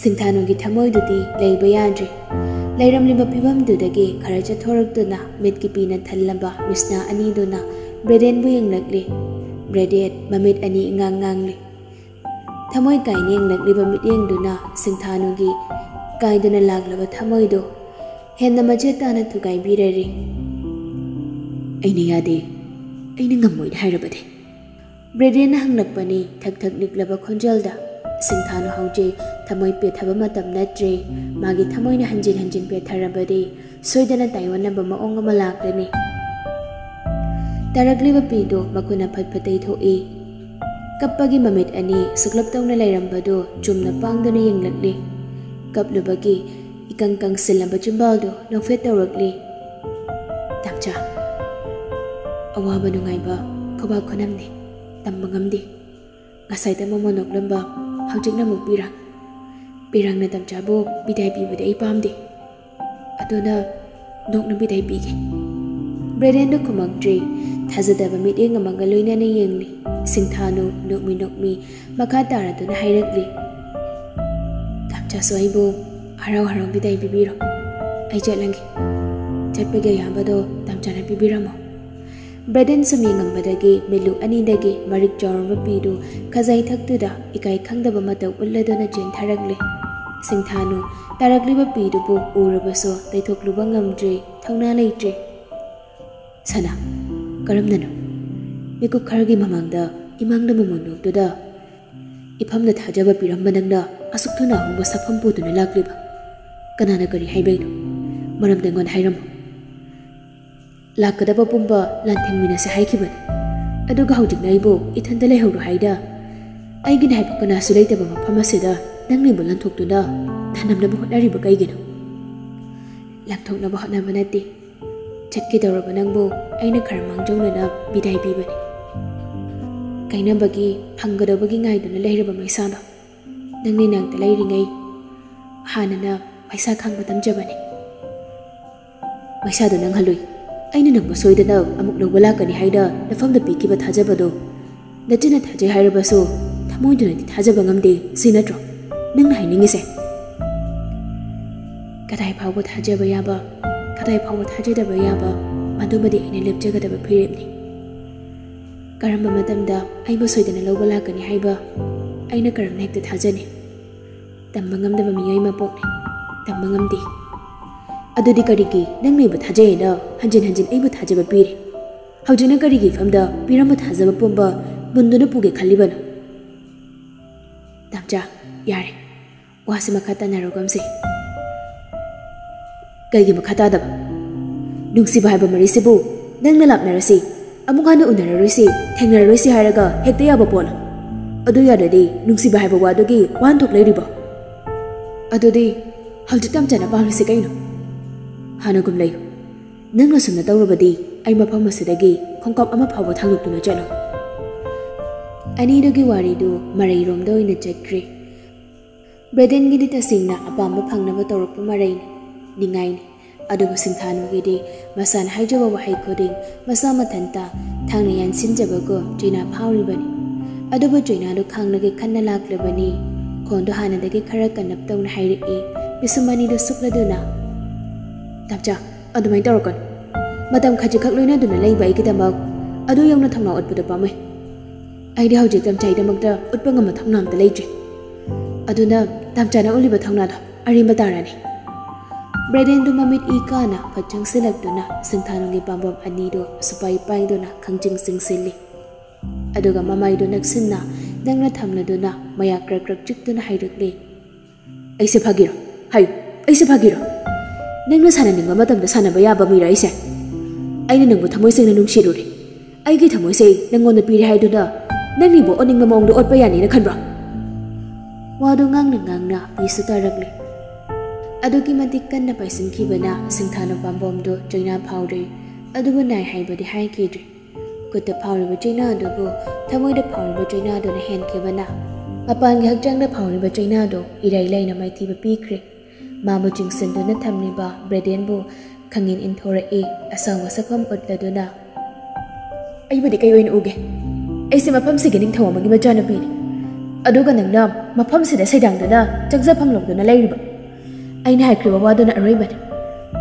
ꯁꯤꯡꯊꯥꯅꯨꯒꯤ ꯊꯃꯣꯏꯗꯨꯗꯤ ꯂꯩꯕ ꯌꯥꯗ꯭ꯔꯦ꯫ ꯂꯩꯔꯝꯂꯤꯕ ꯐꯤꯕꯝꯗꯨꯗꯒꯤ ꯈꯔ ꯆꯠꯊꯣꯔꯛꯇꯨꯅ ꯃꯤꯠꯀꯤ ꯄꯤꯅ ꯊꯜꯂꯕ ꯃꯤꯁꯅꯥ ꯑꯅꯤꯗꯨꯅ ꯕ꯭ꯔꯦꯗꯦꯟꯕꯨ ꯌꯦꯡꯂꯛꯂꯤ꯫ ꯕ꯭ꯔꯦꯗꯦꯟ ꯃꯃꯤꯠ ꯑꯅꯤ ꯏꯉꯥꯡ ꯉꯥꯡꯂꯤ꯫ ꯊꯃꯣꯏ ꯀꯥꯏꯅ ꯌꯦꯡꯂꯛꯂꯤꯕ ꯃꯤꯠꯌꯦꯡꯗꯨꯅ ꯁꯤꯡꯊꯥꯅꯨꯒꯤ ꯀꯥꯏꯗꯨꯅ ꯂꯥꯛꯂꯕ ꯊꯃꯣꯏꯗꯨ ꯍꯦꯟꯅ ꯃꯆꯦꯠ ꯇꯥꯅ ꯊꯨꯒꯥꯏꯕꯤꯔꯔꯤ꯫ "ꯑꯩꯅ ꯌꯥꯗꯦ, ꯑꯩꯅ ꯉꯝꯃꯣꯏꯅ ꯍꯥꯏꯔꯕꯅꯦ꯫" ꯕ꯭ꯔꯦꯗꯦꯟꯅ ꯍꯪꯂꯛꯄꯅꯤ ꯊꯛ ꯊꯛ ꯅꯤꯛꯂꯕ ꯈꯣꯟꯖꯦꯜꯗ꯫ ꯁꯤꯡꯊꯥꯅꯨ ꯍꯧꯖꯤꯛ ꯊꯃꯣꯏ ꯄꯦꯠꯊꯕ ꯃꯇꯝ ꯅꯠꯇ꯭ꯔꯦ꯫ ꯃꯥꯒꯤ ꯊꯃꯣꯏꯅ ꯍꯟꯖꯤꯟ ꯍꯟꯖꯤꯟ ꯄꯦꯠꯊꯔꯕꯗꯤ ꯁꯣꯏꯗꯅ ꯇꯥꯏꯑꯣꯟꯅꯕ ꯃꯑꯣꯡ ꯑꯃ ꯂꯥꯛꯂꯅꯤ꯫ ꯇꯥꯔꯛꯂꯤꯕ ꯄꯤꯗꯨ ꯃꯈꯨꯠꯅ ꯐꯠ ꯐꯠ ꯇꯩꯊꯣꯛꯏ꯫ ꯀꯞꯄꯒꯤ ꯃꯃꯤꯠ ꯑꯅꯤ ꯁꯨꯛꯂꯞ ꯇꯧꯅ ꯂꯩꯔꯝꯕꯗꯨ ꯆꯨꯝꯅ ꯄꯥꯡꯗꯨꯅ ꯌꯦꯡꯂꯛꯂꯤ꯫ ꯀꯞꯂꯨꯕꯒꯤ ꯏꯀꯪ ꯀꯪꯁꯤꯜꯂꯕ ꯆꯤꯝꯕꯥꯜꯗꯨ ꯅꯣꯛꯐꯦꯠ ꯇꯧꯔꯛꯂꯤ꯫ "ꯇꯥꯝꯆꯥ, ꯑꯋꯥꯕ ꯅꯨꯡꯉꯥꯏꯕ ꯈꯨꯕꯥꯛ ꯈꯨꯅꯝꯅꯤ, ꯇꯝꯕ ꯉꯝꯗꯦ꯫ ꯉꯁꯥꯏꯗ ꯃꯃꯣꯟ ꯅꯣꯛꯂꯝꯕ, ꯍꯧꯖꯤꯛꯅ ꯑꯃꯨꯛ ꯄꯤꯔꯥꯡ꯫ ꯄꯤꯔꯥꯡꯅ ꯇꯥꯝꯆꯥꯕꯨ ꯕꯤꯗꯥꯏ ꯄꯤꯕꯗꯤ ꯑꯩ ꯄꯥꯝꯗꯦ꯫ ꯑꯗꯨꯅ ꯅꯣꯛꯅ ꯕꯤꯗꯥꯏ ꯄꯤꯒꯦ꯫" ꯕ꯭ꯔꯦꯗꯦꯟꯗ ꯈꯨꯝꯃꯛꯇ꯭ꯔꯤ꯫ ꯊꯥꯖꯗꯕ ꯃꯤꯠꯌꯦꯡ ꯑꯃꯒ ꯂꯣꯏꯅꯅ ꯌꯦꯡꯂꯤ꯫ ꯁꯤꯡꯊꯥꯅꯨ ꯅꯣꯛꯃꯤ ꯅꯣꯛꯃꯤ ꯃꯈꯥ ꯇꯥꯔꯗꯨꯅ ꯍꯥꯏꯔꯛꯂꯤ, "ꯇꯥꯝꯆꯥꯁꯨ ꯑꯩꯕꯨ ꯍꯔꯥꯎ ꯍꯔꯥꯎ ꯕꯤꯗꯥꯏ ꯄꯤꯕꯤꯔꯣ꯫ ꯑꯩ ꯆꯠꯂꯒꯦ꯫" "ꯆꯠꯄꯒꯤ ꯑꯌꯥꯕꯗꯣ ꯇꯥꯝꯆꯥꯅ ꯄꯤꯕꯤꯔꯝꯃꯣ꯫" ꯕ꯭ꯔꯦꯗꯦꯟ ꯁꯨꯝ ꯌꯦꯡꯉꯝꯕꯗꯒꯤ ꯃꯤꯠꯂꯨ ꯑꯅꯤꯗꯒꯤ ꯃꯔꯤꯛ ꯆꯥꯎꯔꯕ ꯄꯤꯗꯨ ꯈꯖꯥꯏ ꯊꯛꯇꯨꯗ ꯏꯀꯥꯏ ꯈꯪꯗꯕ ꯃꯇꯧ ꯎꯠꯂꯗꯨꯅ ꯆꯦꯟꯊꯔꯛꯂꯦ꯫ ꯁꯤꯡꯊꯥꯅꯨ ꯇꯥꯔꯛꯂꯤꯕ ꯄꯤꯗꯨꯕꯨ ꯎꯔꯕꯁꯨ ꯇꯩꯊꯣꯛꯂꯨꯕ ꯉꯝꯗ꯭ꯔꯦ, ꯊꯧꯅꯥ ꯂꯩꯇ꯭ꯔꯦ꯫ "ꯁꯅꯥ, ꯀꯔꯝꯅꯅꯣ? ꯃꯤꯀꯨꯞ ꯈꯔꯒꯤ ꯃꯃꯥꯡꯗ ꯏꯃꯥꯡꯗ ꯃꯃꯣꯟ ꯅꯣꯛꯇꯨꯗ ꯏꯐꯝꯗ ꯊꯥꯖꯕ ꯄꯤꯔꯝꯕ ꯅꯪꯅ ꯑꯁꯨꯛ ꯊꯨꯅ ꯑꯍꯣꯡꯕ ꯁꯛꯐꯝ ꯄꯨꯗꯨꯅ ꯂꯥꯛꯂꯤꯕ? ꯀꯅꯥꯅ ꯀꯔꯤ ꯍꯥꯏꯕꯩꯅꯣ? ꯃꯔꯝꯗ ꯑꯩꯉꯣꯟꯗ ꯍꯥꯏꯔꯝꯃꯨ꯫ ꯂꯥꯛꯀꯗꯕ ꯄꯨꯝꯕ ꯂꯥꯟꯊꯦꯡꯃꯤꯟꯅꯁꯦ ꯍꯥꯏꯈꯤꯕꯅꯤ꯫ ꯑꯗꯨꯒ ꯍꯧꯖꯤꯛꯅ ꯑꯩꯕꯨ ꯏꯊꯟꯇ ꯂꯩꯍꯧꯔꯣ ꯍꯥꯏꯗ? ꯑꯩꯒꯤꯅꯤ ꯍꯥꯏꯕ ꯀꯅꯥꯁꯨ ꯂꯩꯇꯕ ꯃꯐꯝ ꯑꯁꯤꯗ ꯅꯪꯅ ꯑꯩꯕꯨ ꯂꯥꯟꯊꯣꯛꯇꯨꯅ ꯊꯅꯝꯅꯕ ꯍꯣꯠꯅꯔꯤꯕ ꯀꯩꯒꯤꯅꯣ?" "ꯂꯥꯟꯊꯣꯛꯅꯕ ꯍꯣꯠꯅꯕ ꯅꯠꯇꯦ꯫ ꯆꯠꯀꯦ ꯇꯧꯔꯕ ꯅꯪꯕꯨ ꯑꯩꯅ ꯈꯔ ꯃꯥꯡꯖꯧꯅꯅ ꯕꯤꯗꯥꯏ ꯄꯤꯕꯅꯤ꯫ ꯀꯥꯏꯅꯕꯒꯤ ꯐꯪꯒꯗꯧꯕꯒꯤ ꯉꯥꯏꯗꯨꯅ ꯂꯩꯔꯕ ꯃꯩꯁꯥꯗꯣ ꯅꯪꯅ ꯏꯅꯥꯛꯇ ꯂꯩꯔꯤꯉꯩ ꯍꯥꯟꯅꯅ ꯃꯩꯁꯥ ꯈꯥꯡꯕ ꯇꯝꯖꯕꯅꯤ꯫" "ꯃꯩꯁꯥꯗꯣ ꯅꯪꯍꯜꯂꯨꯏ꯫ ꯑꯩꯅ ꯅꯪꯕꯨ ꯁꯣꯏꯗꯅ ꯑꯃꯨꯛ ꯂꯧꯕ ꯂꯥꯛꯀꯅꯤ ꯍꯥꯏꯅ ꯅꯐꯝꯗ ꯄꯤꯈꯤꯕ ꯊꯥꯖꯕꯗꯣ ꯅꯆꯤꯟꯅ ꯊꯥꯖꯩ ꯍꯥꯏꯔꯕꯁꯨ ꯊꯃꯣꯏꯗꯨꯅꯗꯤ ꯊꯥꯖꯕ ꯉꯝꯗꯦ, ꯁꯤ ꯅꯠꯇ꯭ꯔꯣ?" ꯅꯪꯅ ꯍꯥꯏꯅꯤꯡꯉꯤꯁꯦ? ꯀꯗꯥꯏ ꯐꯥꯎꯕ ꯊꯥꯖꯕ ꯌꯥꯕ, ꯀꯗꯥꯏ ꯐꯥꯎꯕ ꯊꯥꯖꯗꯕ ꯌꯥꯕ, ꯃꯗꯨꯃꯗꯤ ꯑꯩꯅ ꯂꯦꯞꯆꯒꯗꯕ ꯐꯤꯔꯦꯞꯅꯤ꯫ ꯀꯔꯝꯕ ꯃꯇꯝꯗ ꯑꯩꯕꯨ ꯁꯣꯏꯗꯅ ꯂꯧꯕ ꯂꯥꯛꯀꯅꯤ ꯍꯥꯏꯕ ꯑꯩꯅ ꯀꯔꯝꯅ ꯍꯦꯛꯇ ꯊꯥꯖꯅꯤ? ꯇꯝꯕ ꯉꯝꯗꯕ ꯃꯤꯑꯣꯏ ꯑꯃ ꯄꯣꯛꯅꯤ, ꯇꯝꯕ ꯉꯝꯗꯦ꯫ ꯑꯗꯨꯗꯤ ꯀꯔꯤꯒꯤ ꯅꯪꯅ ꯑꯩꯕꯨ ꯊꯥꯖꯩ ꯍꯥꯏꯅ ꯍꯟꯖꯤꯟ ꯍꯟꯖꯤꯟ ꯑꯩꯕꯨ ꯊꯥꯖꯕ ꯄꯤꯔꯤ? ꯍꯧꯖꯤꯛꯅ ꯀꯔꯤꯒꯤ ꯐꯤꯕꯝꯗ ꯄꯤꯔꯝꯕ ꯊꯥꯖꯕ ꯄꯨꯝꯕ ꯃꯨꯟꯗꯨꯅ ꯄꯨꯒꯦ ꯈꯜꯂꯤꯕꯅꯣ? ꯇꯥꯝꯆꯥ, ꯌꯥꯔꯦ, ꯋꯥꯁꯤ ꯃꯈꯥ ꯇꯥꯅꯔꯒꯨꯝꯁꯤ꯫ ꯀꯩꯒꯤ ꯃꯈꯥ ꯇꯥꯗꯕ? ꯅꯨꯡꯁꯤꯕ ꯍꯥꯏꯕ ꯃꯔꯤꯁꯤꯕꯨ ꯅꯪꯅ ꯂꯥꯞꯅꯔꯁꯤ, ꯑꯃꯨꯛ ꯍꯟꯅ ꯎꯅꯔꯔꯣꯏꯁꯤ, ꯊꯦꯡꯅꯔꯔꯣꯏꯁꯤ ꯍꯥꯏꯔꯒ ꯍꯦꯛꯇ ꯌꯥꯕ ꯄꯣꯠꯂꯣ? ꯑꯗꯨ ꯌꯥꯗ꯭ꯔꯗꯤ ꯅꯨꯡꯁꯤꯕ ꯍꯥꯏꯕ ꯋꯥꯗꯨꯒꯤ ꯋꯥꯍꯟꯊꯣꯛ ꯂꯩꯔꯤꯕꯣ? ꯑꯗꯨꯗꯤ ꯍꯧꯖꯤꯛ ꯇꯥꯝꯆꯥꯅ ꯄꯥꯝꯂꯤꯁꯤ ꯀꯩꯅꯣ? ꯍꯥꯟꯅꯒꯨꯝ ꯂꯩꯌꯨ꯫ ꯅꯪꯅ ꯁꯨꯝꯅ ꯇꯧꯔꯕꯗꯤ ꯑꯩ ꯃꯐꯝ ꯑꯁꯤꯗꯒꯤ ꯈꯣꯡꯀꯥꯞ ꯑꯃ ꯐꯥꯎꯕ ꯊꯥꯡꯗꯣꯛꯇꯨꯅ ꯆꯠꯂꯣꯏ꯫ ꯑꯅꯤꯗꯨꯒꯤ ꯋꯥꯔꯤꯗꯨ ꯃꯔꯩꯔꯣꯝꯗ ꯑꯣꯏꯅ ꯆꯠꯈ꯭ꯔꯦ꯫ ꯕ꯭ꯔꯦꯗꯦꯟꯒꯤꯗꯤ ꯇꯁꯦꯡꯅ ꯑꯄꯥꯝꯕ ꯐꯪꯅꯕ ꯇꯧꯔꯛꯄ ꯃꯔꯩꯅꯤ, ꯅꯤꯡꯉꯥꯏꯅꯤ꯫ ꯑꯗꯨꯕꯨ ꯁꯤꯡꯊꯥꯅꯨꯒꯤꯗꯤ ꯃꯁꯥꯅ ꯍꯥꯏꯖꯕ ꯋꯥꯍꯩ ꯈꯨꯗꯤꯡ ꯃꯁꯥ ꯃꯊꯟꯇ ꯊꯥꯡꯅ ꯌꯥꯟꯁꯤꯟꯖꯕꯒꯨꯝ ꯆꯩꯅꯥ ꯐꯥꯎꯔꯤꯕꯅꯤ꯫ ꯑꯗꯨꯕꯨ ꯆꯩꯅꯥꯗꯨ ꯈꯥꯡꯂꯒꯦ ꯈꯟꯅ ꯂꯥꯛꯂꯕꯅꯤ꯫ ꯈꯣꯟꯗꯨ ꯍꯥꯟꯅꯗꯒꯤ ꯈꯔ ꯀꯟꯅꯞ ꯇꯧꯅ ꯍꯥꯏꯔꯛꯏ, ꯄꯤꯁꯨꯝ ꯑꯅꯤꯗꯨ ꯁꯨꯛꯂꯗꯨꯅ꯫ "ꯇꯥꯝꯆꯥ, ꯑꯗꯨꯃꯥꯏꯅ ꯇꯧꯔꯛꯀꯅꯨ꯫ ꯃꯇꯝ ꯈꯖꯤꯛꯈꯛ ꯂꯣꯏꯅꯗꯨꯅ ꯂꯩꯕ ꯑꯩꯒꯤꯗꯃꯛ ꯑꯗꯨ ꯌꯧꯅ ꯊꯧꯅꯥ ꯎꯠꯄꯗꯨ ꯄꯥꯝꯃꯨꯏ꯫ ꯑꯩꯗꯤ ꯍꯧꯖꯤꯛ ꯇꯥꯝꯆꯥꯒꯤꯗꯃꯛꯇ ꯎꯠꯄ ꯉꯝꯕ ꯊꯧꯅꯥ ꯑꯝꯇ ꯂꯩꯇ꯭ꯔꯤ꯫ ꯑꯗꯨꯅ ꯇꯥꯝꯆꯥꯅ ꯎꯠꯂꯤꯕ ꯊꯧꯅꯥꯗꯣ ꯑꯔꯦꯝꯕ ꯇꯥꯔꯅꯤ꯫" ꯕ꯭ꯔꯦꯗꯦꯟꯗꯨ ꯃꯃꯤꯠ ꯏ ꯀꯥꯅ ꯐꯠ ꯆꯪꯁꯤꯜꯂꯛꯇꯨꯅ ꯁꯤꯡꯊꯥꯅꯨꯒꯤ ꯄꯥꯝꯕꯣꯝ ꯑꯅꯤꯗꯨ ꯁꯨꯄꯥꯏ ꯄꯥꯏꯗꯨꯅ ꯈꯪꯖꯤꯡ ꯆꯤꯡꯁꯤꯜꯂꯤ꯫ ꯑꯗꯨꯒ ꯃꯃꯥꯏꯗꯨ ꯅꯛꯁꯤꯟꯅ ꯅꯪꯅ ꯊꯝꯂꯗꯨꯅ ꯃꯌꯥ ꯀ꯭ꯔꯛ ꯀ꯭ꯔꯛ ꯆꯤꯛꯇꯨꯅ ꯍꯥꯏꯔꯛꯂꯤ, "ꯑꯩꯁꯦ ꯐꯥꯒꯤꯔꯣ? ꯍꯥꯏꯌꯨ, ꯑꯩꯁꯦ ꯐꯥꯒꯤꯔꯣ? ꯅꯪꯅ ꯁꯥꯟꯅꯅꯤꯡꯕ ꯃꯇꯝꯗ ꯁꯥꯟꯅꯕ ꯌꯥꯕ ꯃꯤꯔꯣ ꯑꯩꯁꯦ? ꯑꯩꯅ ꯅꯪꯕꯨ ꯊꯃꯣꯏ ꯁꯦꯡꯅ ꯅꯨꯡꯁꯤꯔꯨꯔꯦ꯫ ꯑꯩꯒꯤ ꯊꯃꯣꯏꯁꯦ ꯅꯪꯉꯣꯟꯗ ꯄꯤꯔꯦ ꯍꯥꯏꯗꯨꯅ ꯅꯪꯅ ꯑꯩꯕꯨ ꯑꯣꯠꯅꯤꯡꯕ ꯃꯑꯣꯡꯗ ꯑꯣꯠꯄ ꯌꯥꯅꯤꯅ ꯈꯟꯕ꯭ꯔꯣ?" ꯋꯥꯗꯨ ꯉꯥꯡꯅ ꯉꯥꯡꯅ ꯄꯤꯁꯨ ꯇꯥꯔꯛꯂꯦ꯫ ꯑꯗꯨꯛꯀꯤ ꯃꯇꯤꯛ ꯀꯟꯅ ꯄꯥꯏꯁꯤꯟꯈꯤꯕꯅ ꯁꯤꯡꯊꯥꯅꯨ ꯄꯥꯝꯕꯣꯝꯗꯨ ꯆꯩꯅꯥ ꯐꯥꯎꯔꯦ꯫ ꯑꯗꯨꯕꯨ ꯅꯥꯏ ꯍꯥꯏꯕꯗꯤ ꯍꯥꯏꯈꯤꯗ꯭ꯔꯦ꯫ ꯈꯨꯠꯇ ꯐꯥꯎꯔꯤꯕ ꯆꯩꯅꯥ ꯑꯗꯨꯕꯨ ꯊꯃꯣꯏꯗ ꯐꯥꯎꯔꯤꯕ ꯆꯩꯅꯥꯗꯨꯅ ꯍꯦꯟꯈꯤꯕꯅ ꯃꯄꯥꯟꯒꯤ ꯍꯛꯆꯥꯡꯗ ꯐꯥꯎꯔꯤꯕ ꯆꯩꯅꯥꯗꯨ ꯏꯔꯩ ꯂꯩꯅ ꯃꯥꯏꯊꯤꯕ ꯄꯤꯈ꯭ꯔꯦ꯫ ꯃꯥꯕꯨ ꯆꯤꯡꯁꯤꯟꯗꯨꯅ ꯊꯝꯂꯤꯕ ꯕ꯭ꯔꯦꯗꯦꯟꯕꯨ ꯈꯪꯏꯟ ꯏꯟꯊꯣꯔꯛꯏ, ꯑꯁꯥꯎꯕ ꯁꯛꯐꯝ ꯎꯠꯂꯗꯨꯅ꯫ "ꯑꯩꯕꯨꯗꯤ ꯀꯩ ꯑꯣꯏꯅ ꯎꯒꯦ? ꯑꯩꯁꯦ ꯃꯐꯝꯁꯤꯒꯤ ꯅꯤꯡꯊꯧ ꯑꯃꯒꯤ ꯃꯆꯥꯅꯨꯄꯤꯅꯤ꯫ ꯑꯗꯨꯒ ꯅꯪꯅ ꯃꯐꯝꯁꯤꯗ ꯁꯩꯗꯥꯡꯗꯨꯅ ꯆꯪꯖꯐꯝ ꯂꯧꯗꯨꯅ ꯂꯩꯔꯤꯕ꯫ ꯑꯩꯅ ꯍꯥꯏꯈ꯭ꯔꯤꯕ ꯋꯥꯗꯨꯅ ꯑꯔꯣꯏꯕꯅꯤ꯫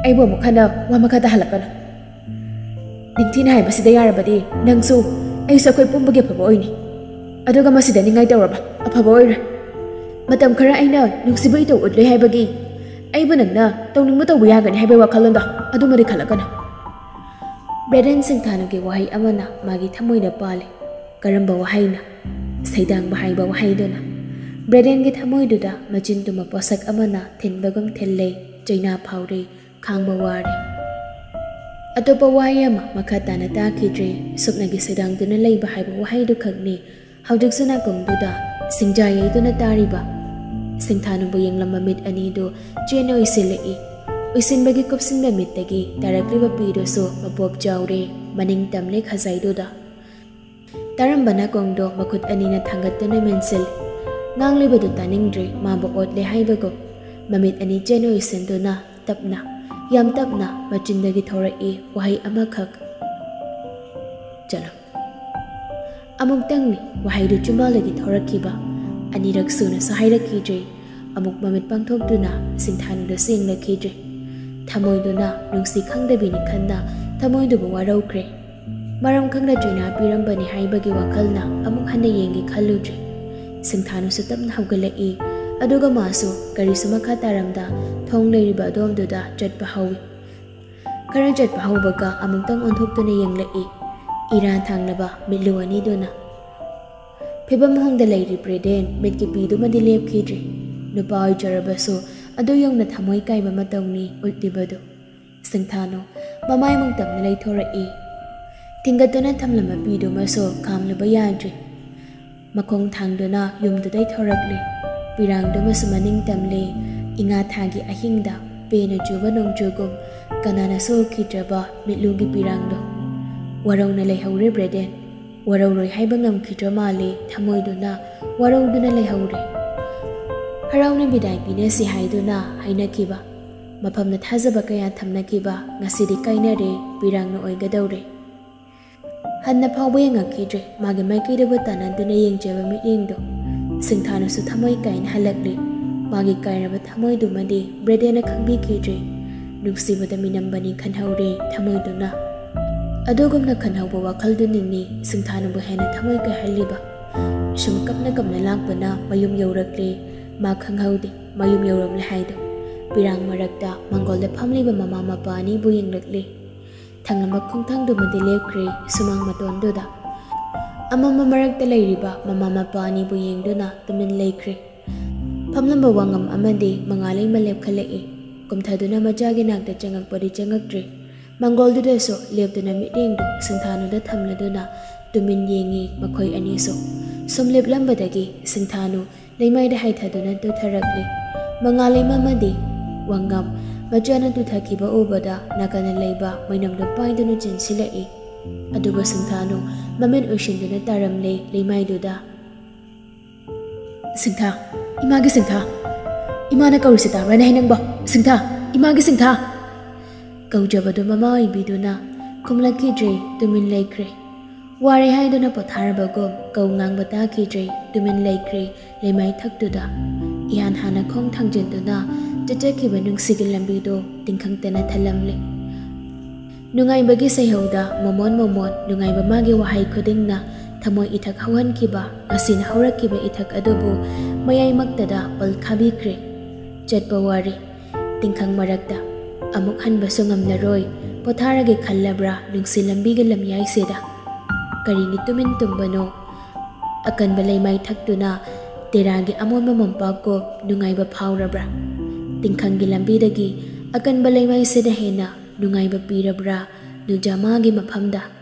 ꯑꯩꯕꯨ ꯑꯃꯨꯛ ꯍꯟꯅ ꯋꯥ ꯃꯈꯥ ꯇꯥꯍꯜꯂꯛꯀꯅꯨ꯫ ꯅꯤꯡꯊꯤꯅ ꯍꯥꯏꯕꯁꯤꯗ ꯌꯥꯔꯕꯗꯤ ꯅꯪꯁꯨ ꯑꯩꯁꯨ ꯑꯩꯈꯣꯏ ꯄꯨꯝꯕꯒꯤ ꯑꯐꯕ ꯑꯣꯏꯅꯤ꯫ ꯑꯗꯨꯒ ꯃꯁꯤꯗ ꯅꯤꯡꯉꯥꯏ ꯇꯧꯔꯕ ꯑꯐꯕ ꯑꯣꯏꯔꯣꯏ꯫ ꯃꯇꯝ ꯈꯔ ꯑꯩꯅ ꯅꯨꯡꯁꯤꯕ ꯏꯇꯧ ꯎꯠꯂꯣꯏ ꯍꯥꯏꯕꯒꯤ ꯑꯩꯕꯨ ꯅꯪꯅ ꯇꯧꯅꯤꯡꯕ ꯇꯧꯕ ꯌꯥꯒꯅꯤ ꯍꯥꯏꯕꯒꯤ ꯋꯥꯈꯜꯂꯣꯟꯗꯣ ꯑꯗꯨꯃꯗꯤ ꯈꯜꯂꯛꯀꯅꯨ꯫ ꯕ꯭ꯔꯦꯗꯦꯟ ꯁꯤꯡꯊꯥꯅꯨꯒꯤ ꯋꯥꯍꯩ ꯑꯃꯅ ꯃꯥꯒꯤ ꯊꯃꯣꯏꯗ ꯄꯥꯜꯂꯤ꯫ ꯀꯔꯝꯕ ꯋꯥꯍꯩꯅ? ꯁꯩꯗꯥꯡꯕ ꯍꯥꯏꯕ ꯋꯥꯍꯩꯗꯨꯅ꯫ ꯕ꯭ꯔꯦꯗꯦꯟꯒꯤ ꯊꯃꯣꯏꯗꯨꯗ ꯃꯆꯤꯟ ꯇꯨꯝꯕ ꯄꯣꯠꯁꯛ ꯑꯃꯅ ꯊꯤꯟꯕꯒꯨꯝ ꯊꯤꯜꯂꯦ꯫ ꯆꯩꯅꯥ ꯐꯥꯎꯔꯦ꯫ ꯈꯥꯡꯕ ꯋꯥꯔꯦ꯫ ꯑꯇꯣꯞꯄ ꯋꯥꯍꯩ ꯑꯃ ꯃꯈꯥ ꯇꯥꯅ ꯇꯥꯈꯤꯗ꯭ꯔꯦ꯫ ꯁꯨꯞꯅꯒꯤ ꯁꯩꯗꯥꯡꯗꯨꯅ ꯂꯩꯕ ꯍꯥꯏꯕ ꯋꯥꯍꯩꯗꯨ ꯈꯛꯅꯤ ꯍꯧꯖꯤꯛꯁꯨ ꯅꯥꯀꯣꯡꯗꯨꯗ ꯁꯤꯡꯖꯥ ꯌꯩꯗꯨꯅ ꯇꯥꯔꯤꯕ꯫ ꯁꯤꯡꯊꯥꯅꯨꯕꯨ ꯌꯦꯡꯂꯝꯕ ꯃꯤꯠ ꯑꯅꯤꯗꯨ ꯆꯦꯠꯅ ꯎꯏꯁꯤꯜꯂꯛꯏ꯫ ꯎꯏꯁꯤꯟꯕꯒꯤ ꯀꯨꯞꯁꯤꯟꯕ ꯃꯤꯠꯇꯒꯤ ꯇꯥꯔꯛꯂꯤꯕ ꯄꯤꯗꯨꯁꯨ ꯃꯄꯣꯞ ꯆꯥꯎꯔꯦ, ꯃꯅꯤꯡ ꯇꯝꯂꯦ ꯈꯖꯥꯏꯗꯨꯗ꯫ ꯇꯥꯔꯝꯕ ꯅꯥꯀꯣꯡꯗꯣ ꯃꯈꯨꯠ ꯑꯅꯤꯅ ꯊꯥꯡꯒꯠꯇꯨꯅ ꯃꯦꯟꯁꯤꯜꯂꯤ꯫ ꯉꯥꯡꯂꯤꯕꯗꯨ ꯇꯥꯅꯤꯡꯗ꯭ꯔꯦ, ꯃꯥꯕꯨ ꯑꯣꯠꯂꯦ ꯍꯥꯏꯕꯒꯨꯝ꯫ ꯃꯃꯤꯠ ꯑꯅꯤ ꯆꯦꯠꯅ ꯎꯏꯁꯤꯟꯗꯨꯅ ꯇꯞꯅ, ꯌꯥꯝ ꯇꯞꯅ ꯃꯆꯤꯟꯗꯒꯤ ꯊꯣꯔꯛꯏ ꯋꯥꯍꯩ ꯑꯃꯈꯛ: "ꯆꯠꯂꯣ"꯫ ꯑꯃꯨꯛꯇꯪꯅꯤ ꯋꯥꯍꯩꯗꯨ ꯆꯤꯝꯕꯥꯜꯗꯒꯤ ꯊꯣꯔꯛꯈꯤꯕ꯫ ꯑꯅꯤꯔꯛ ꯁꯨꯅꯁꯨ ꯍꯥꯏꯔꯛꯈꯤꯗ꯭ꯔꯦ꯫ ꯑꯃꯨꯛ ꯃꯃꯤꯠ ꯄꯥꯡꯊꯣꯛꯇꯨꯅ ꯁꯤꯡꯊꯥꯅꯨꯗꯁꯨ ꯌꯦꯡꯂꯛꯈꯤꯗ꯭ꯔꯦ꯫ ꯊꯃꯣꯏꯗꯨꯅ ꯅꯨꯡꯁꯤ ꯈꯪꯗꯕꯤꯅꯤ ꯈꯟꯅ ꯊꯃꯣꯏꯗꯨꯕꯨ ꯋꯥꯔꯧꯈ꯭ꯔꯦ꯫ ꯃꯔꯝ ꯈꯪꯅ ꯆꯩꯅꯥ ꯄꯤꯔꯝꯕꯅꯤ ꯍꯥꯏꯕꯒꯤ ꯋꯥꯈꯜꯅ ꯑꯃꯨꯛ ꯍꯟꯅ ꯌꯦꯡꯒꯦ ꯈꯜꯂꯨꯗ꯭ꯔꯦ꯫ ꯁꯤꯡꯊꯥꯅꯨꯁꯨ ꯇꯞꯅ ꯍꯧꯒꯠꯂꯛꯏ꯫ ꯑꯗꯨꯒ ꯃꯥꯁꯨ ꯀꯔꯤꯁꯨ ꯃꯈꯥ ꯇꯥꯔꯝꯗ ꯊꯣꯡ ꯂꯩꯔꯤꯕ ꯑꯗꯣꯝꯗꯨꯗ ꯆꯠꯄ ꯍꯧꯏ꯫ ꯈꯔ ꯆꯠꯄ ꯍꯧꯕꯒ ꯑꯃꯨꯛꯇꯪ ꯑꯣꯟꯊꯣꯛꯇꯨꯅ ꯌꯦꯡꯂꯛꯏ꯫ ꯏꯔꯥ ꯊꯥꯡꯂꯕ ꯃꯤꯠꯂꯨ ꯑꯅꯤꯗꯨꯅ꯫ ꯐꯤꯕꯝ ꯍꯣꯡꯗ ꯂꯩꯔꯤ ꯕ꯭ꯔꯦꯗꯦꯟ ꯃꯤꯠꯀꯤ ꯄꯤꯗꯨꯃꯗꯤ ꯂꯦꯞꯈꯤꯗ꯭ꯔꯤ꯫ ꯅꯨꯄꯥ ꯑꯣꯏꯖꯔꯕꯁꯨ ꯑꯗꯨ ꯌꯧꯅ ꯊꯃꯣꯏ ꯀꯥꯏꯕ ꯃꯇꯧꯅꯤ ꯎꯠꯂꯤꯕꯗꯨ꯫ ꯁꯤꯡꯊꯥꯅꯨ ꯃꯃꯥꯏ ꯃꯨꯛꯇꯝꯅ ꯂꯩꯊꯣꯔꯛꯏ꯫ ꯊꯤꯡꯒꯠꯇꯨꯅ ꯊꯝꯂꯝꯕ ꯄꯤꯗꯨꯃꯁꯨ ꯈꯥꯝꯂꯨꯕ ꯌꯥꯗ꯭ꯔꯤ꯫ ꯃꯈꯣꯡ ꯊꯥꯡꯗꯨꯅ ꯌꯨꯝꯗꯨꯗꯩ ꯊꯣꯔꯛꯂꯤ꯫ ꯄꯤꯔꯥꯡꯗꯨꯃꯁꯨ ꯃꯅꯤꯡ ꯇꯝꯂꯤ꯫ ꯏꯉꯥ ꯊꯥꯒꯤ ꯑꯍꯤꯡꯗ ꯄꯦꯅ ꯆꯨꯕ ꯅꯣꯡꯖꯨꯒꯨꯝ ꯀꯅꯥꯅꯁꯨ ꯎꯈꯤꯗ꯭ꯔꯕ ꯃꯤꯠꯂꯨꯒꯤ ꯄꯤꯔꯥꯡꯗꯣ꯫ ꯋꯥꯔꯧꯅ ꯂꯩꯍꯧꯔꯦ ꯕ꯭ꯔꯦꯗꯦꯟ꯫ ꯋꯥꯔꯧꯔꯣꯏ ꯍꯥꯏꯕ ꯉꯝꯈꯤꯗ꯭ꯔ ꯃꯥꯜꯂꯦ ꯊꯃꯣꯏꯗꯨꯅ꯫ ꯋꯥꯔꯧꯗꯨꯅ ꯂꯩꯍꯧꯔꯦ꯫ ꯍꯔꯥꯎꯅ ꯕꯤꯗꯥꯏ ꯄꯤꯅꯁꯤ ꯍꯥꯏꯗꯨꯅ ꯍꯥꯏꯅꯈꯤꯕ꯫ ꯃꯐꯝꯗ ꯊꯥꯖꯕ ꯀꯌꯥ ꯊꯝꯅꯈꯤꯕ ꯉꯁꯤꯗꯤ ꯀꯥꯏꯅꯔꯦ, ꯄꯤꯔꯥꯡꯅ ꯑꯣꯏꯒꯗꯧꯔꯦ꯫ ꯍꯟꯅ ꯐꯥꯎꯕ ꯌꯦꯡꯉꯛꯈꯤꯗ꯭ꯔꯦ ꯃꯥꯒꯤ ꯃꯥꯏꯀꯩꯗꯕꯨ ꯇꯥꯟꯅꯗꯨꯅ ꯌꯦꯡꯖꯕ ꯃꯤꯠꯌꯦꯡꯗꯣ꯫ ꯁꯤꯡꯊꯥꯅꯁꯨ ꯊꯃꯣꯏ ꯀꯥꯏꯅ ꯍꯜꯂꯛꯂꯤ꯫ ꯃꯥꯒꯤ ꯀꯥꯏꯔꯕ ꯊꯃꯣꯏꯗꯨꯃꯗꯤ ꯕ꯭ꯔꯦꯗꯦꯅ ꯈꯪꯕꯤꯈꯤꯗ꯭ꯔꯤ꯫ ꯅꯨꯡꯁꯤꯕꯗ ꯃꯤꯅꯝꯕꯅꯤ ꯈꯟꯍꯧꯔꯦ ꯊꯃꯣꯏꯗꯨꯅ꯫ ꯑꯗꯨꯒꯨꯝꯅ ꯈꯟꯍꯧꯕ ꯋꯥꯈꯜꯗꯨꯅꯤꯅꯦ ꯁꯤꯡꯊꯥꯅꯕꯨ ꯍꯦꯟꯅ ꯊꯃꯣꯏ ꯀꯥꯏꯍꯜꯂꯤꯕ꯫ ꯁꯨꯝ ꯀꯞꯅ ꯀꯞꯅ ꯂꯥꯛꯄꯅ ꯃꯌꯨꯝ ꯌꯧꯔꯛꯂꯦ꯫ ꯃꯥ ꯈꯪꯍꯧꯗꯦ ꯃꯌꯨꯝ ꯌꯧꯔꯝꯂꯦ ꯍꯥꯏꯗꯣ꯫ ꯄꯤꯔꯥꯡ ꯃꯔꯛꯇ ꯃꯥꯡꯒꯣꯜꯗ ꯐꯝꯂꯤꯕ ꯃꯃꯥ ꯃꯄꯥ ꯑꯅꯤꯕꯨ ꯌꯦꯡꯂꯛꯂꯦ꯫ ꯊꯪꯂꯝꯕ ꯈꯣꯡꯊꯥꯡꯗꯨꯃꯗꯤ ꯂꯦꯞꯈ꯭ꯔꯦ ꯁꯨꯃꯥꯡ ꯃꯇꯣꯟꯗꯨꯗ꯫ ꯑꯃꯝꯕ ꯃꯔꯛꯇ ꯂꯩꯔꯤꯕ ꯃꯃꯥ ꯃꯄꯥ ꯑꯅꯤꯕꯨ ꯌꯦꯡꯗꯨꯅ ꯇꯨꯃꯤꯟ ꯂꯩꯈ꯭ꯔꯦ꯫ ꯐꯝꯂꯝꯕ ꯋꯥꯉꯝ ꯑꯃꯗꯤ ꯃꯉꯥꯜ ꯂꯩꯃ ꯂꯦꯞꯈꯠꯂꯛꯏ꯫ ꯀꯨꯝꯊꯗꯨꯅ ꯃꯆꯥꯒꯤ ꯅꯥꯛꯇ ꯆꯪꯉꯛꯄꯗꯤ ꯆꯪꯉꯛꯇ꯭ꯔꯤ꯫ ꯃꯥꯡꯒꯣꯜꯗꯨꯗꯁꯨ ꯂꯦꯞꯇꯨꯅ ꯃꯤꯠꯌꯦꯡꯗꯨ ꯁꯤꯡꯊꯥꯅꯨꯗ ꯊꯝꯂꯗꯨꯅ ꯇꯨꯃꯤꯟ ꯌꯦꯡꯉꯤ ꯃꯈꯣꯏ ꯑꯅꯤꯁꯨ꯫ ꯁꯨꯝ ꯂꯦꯞꯂꯝꯕꯗꯒꯤ ꯁꯤꯡꯊꯥꯅꯨ ꯂꯩꯃꯥꯏꯗ ꯍꯥꯏꯊꯗꯨꯅ ꯇꯨꯊꯔꯛꯂꯤ꯫ ꯃꯉꯥꯜ ꯂꯩꯃ ꯑꯃꯗꯤ ꯋꯥꯉꯝ ꯃꯆꯥꯅ ꯇꯨꯊꯈꯤꯕ ꯎꯕꯗ ꯅꯥꯀꯟꯗ ꯂꯩꯕ ꯃꯩꯅꯝꯗꯨ ꯄꯥꯏꯗꯨꯅ ꯆꯦꯟꯁꯤꯜꯂꯛꯏ꯫ ꯑꯗꯨꯕꯨ ꯁꯤꯡꯊꯥꯅꯨ ꯃꯃꯤꯠ ꯎꯏꯁꯤꯟꯗꯨꯅ ꯇꯥꯔꯝꯂꯦ ꯂꯩꯃꯥꯏꯗꯨꯗ꯫ "ꯁꯤꯡꯊꯥ, ꯏꯃꯥꯒꯤ ꯁꯤꯡꯊꯥ, ꯏꯃꯥꯅ ꯀꯧꯔꯤꯁꯤ ꯇꯥꯕ꯭ꯔꯥꯅꯦ ꯍꯥꯏ ꯅꯪꯕꯣ? ꯁꯤꯡꯊꯥ, ꯏꯃꯥꯒꯤ ꯁꯤꯡꯊꯥ!" ꯀꯧꯖꯕꯗꯨ ꯃꯃꯥ ꯑꯣꯏꯕꯤꯗꯨꯅ ꯈꯨꯝꯂꯛꯈꯤꯗ꯭ꯔꯦ, ꯇꯨꯃꯤꯟ ꯂꯩꯈ꯭ꯔꯦ꯫ ꯋꯥꯔꯦ ꯍꯥꯏꯗꯨꯅ ꯄꯣꯊꯥꯔꯕꯒꯨꯝ ꯀꯧ ꯉꯥꯡꯕ ꯇꯥꯈꯤꯗ꯭ꯔꯦ, ꯇꯨꯃꯤꯟ ꯂꯩꯈ꯭ꯔꯦ ꯂꯩꯃꯥꯏ ꯊꯛꯇꯨꯗ꯫ ꯏꯍꯥꯟ ꯍꯥꯟꯅ ꯈꯣꯡ ꯊꯥꯡꯖꯤꯟꯗꯨꯅ ꯆꯠꯆꯈꯤꯕ ꯅꯨꯡꯁꯤꯒꯤ ꯂꯝꯕꯤꯗꯣ ꯇꯤꯡꯈꯪꯇꯅ ꯊꯜꯂꯝꯂꯦ꯫ ꯅꯨꯡꯉꯥꯏꯕꯒꯤ ꯁꯩꯍꯧꯗ ꯃꯣꯃꯣꯟ ꯃꯣꯃꯣꯟ ꯅꯨꯡꯉꯥꯏꯕ ꯃꯥꯒꯤ ꯋꯥꯍꯩ ꯈꯨꯗꯤꯡꯅ ꯊꯃꯣꯏ ꯏꯊꯛ ꯍꯧꯍꯟꯈꯤꯕ, ꯉꯁꯤꯅ ꯍꯧꯔꯛꯈꯤꯕ ꯏꯊꯛ ꯑꯗꯨꯕꯨ ꯃꯌꯥꯏꯃꯛꯇꯗ ꯄꯜ ꯈꯥꯕꯤꯈ꯭ꯔꯦ꯫ ꯆꯠꯄ ꯋꯥꯔꯦ꯫ ꯇꯤꯡꯈꯪ ꯃꯔꯛꯇ ꯑꯃꯨꯛ ꯍꯟꯕꯁꯨ ꯉꯝꯂꯔꯣꯏ꯫ ꯄꯣꯊꯥꯔꯒꯦ ꯈꯜꯂꯕ꯭ꯔꯥ ꯅꯨꯡꯁꯤ ꯂꯝꯕꯤꯒꯤ ꯂꯝꯌꯥꯏꯁꯤꯗ? ꯀꯔꯤꯒꯤ ꯇꯨꯃꯤꯟ ꯇꯨꯝꯕꯅꯣ? ꯑꯀꯟꯕ ꯂꯩꯃꯥꯏ ꯊꯛꯇꯨꯅ ꯇꯦꯔꯥꯒꯤ ꯑꯃꯣꯟꯕ ꯃꯣꯝꯄꯥꯛꯀꯨꯝ ꯅꯨꯡꯉꯥꯏꯕ ꯐꯥꯎꯔꯕ꯭ꯔꯥ? ꯇꯤꯡꯈꯪꯒꯤ ꯂꯝꯕꯤꯗꯒꯤ ꯑꯀꯟꯕ ꯂꯩꯃꯥꯏꯁꯤꯅ ꯍꯦꯟꯅ ꯅꯨꯡꯉꯥꯏꯕ ꯄꯤꯔꯕ꯭ꯔꯥ ꯅꯨꯡꯖꯥꯃꯥꯒꯤ ꯃꯐꯝꯗ?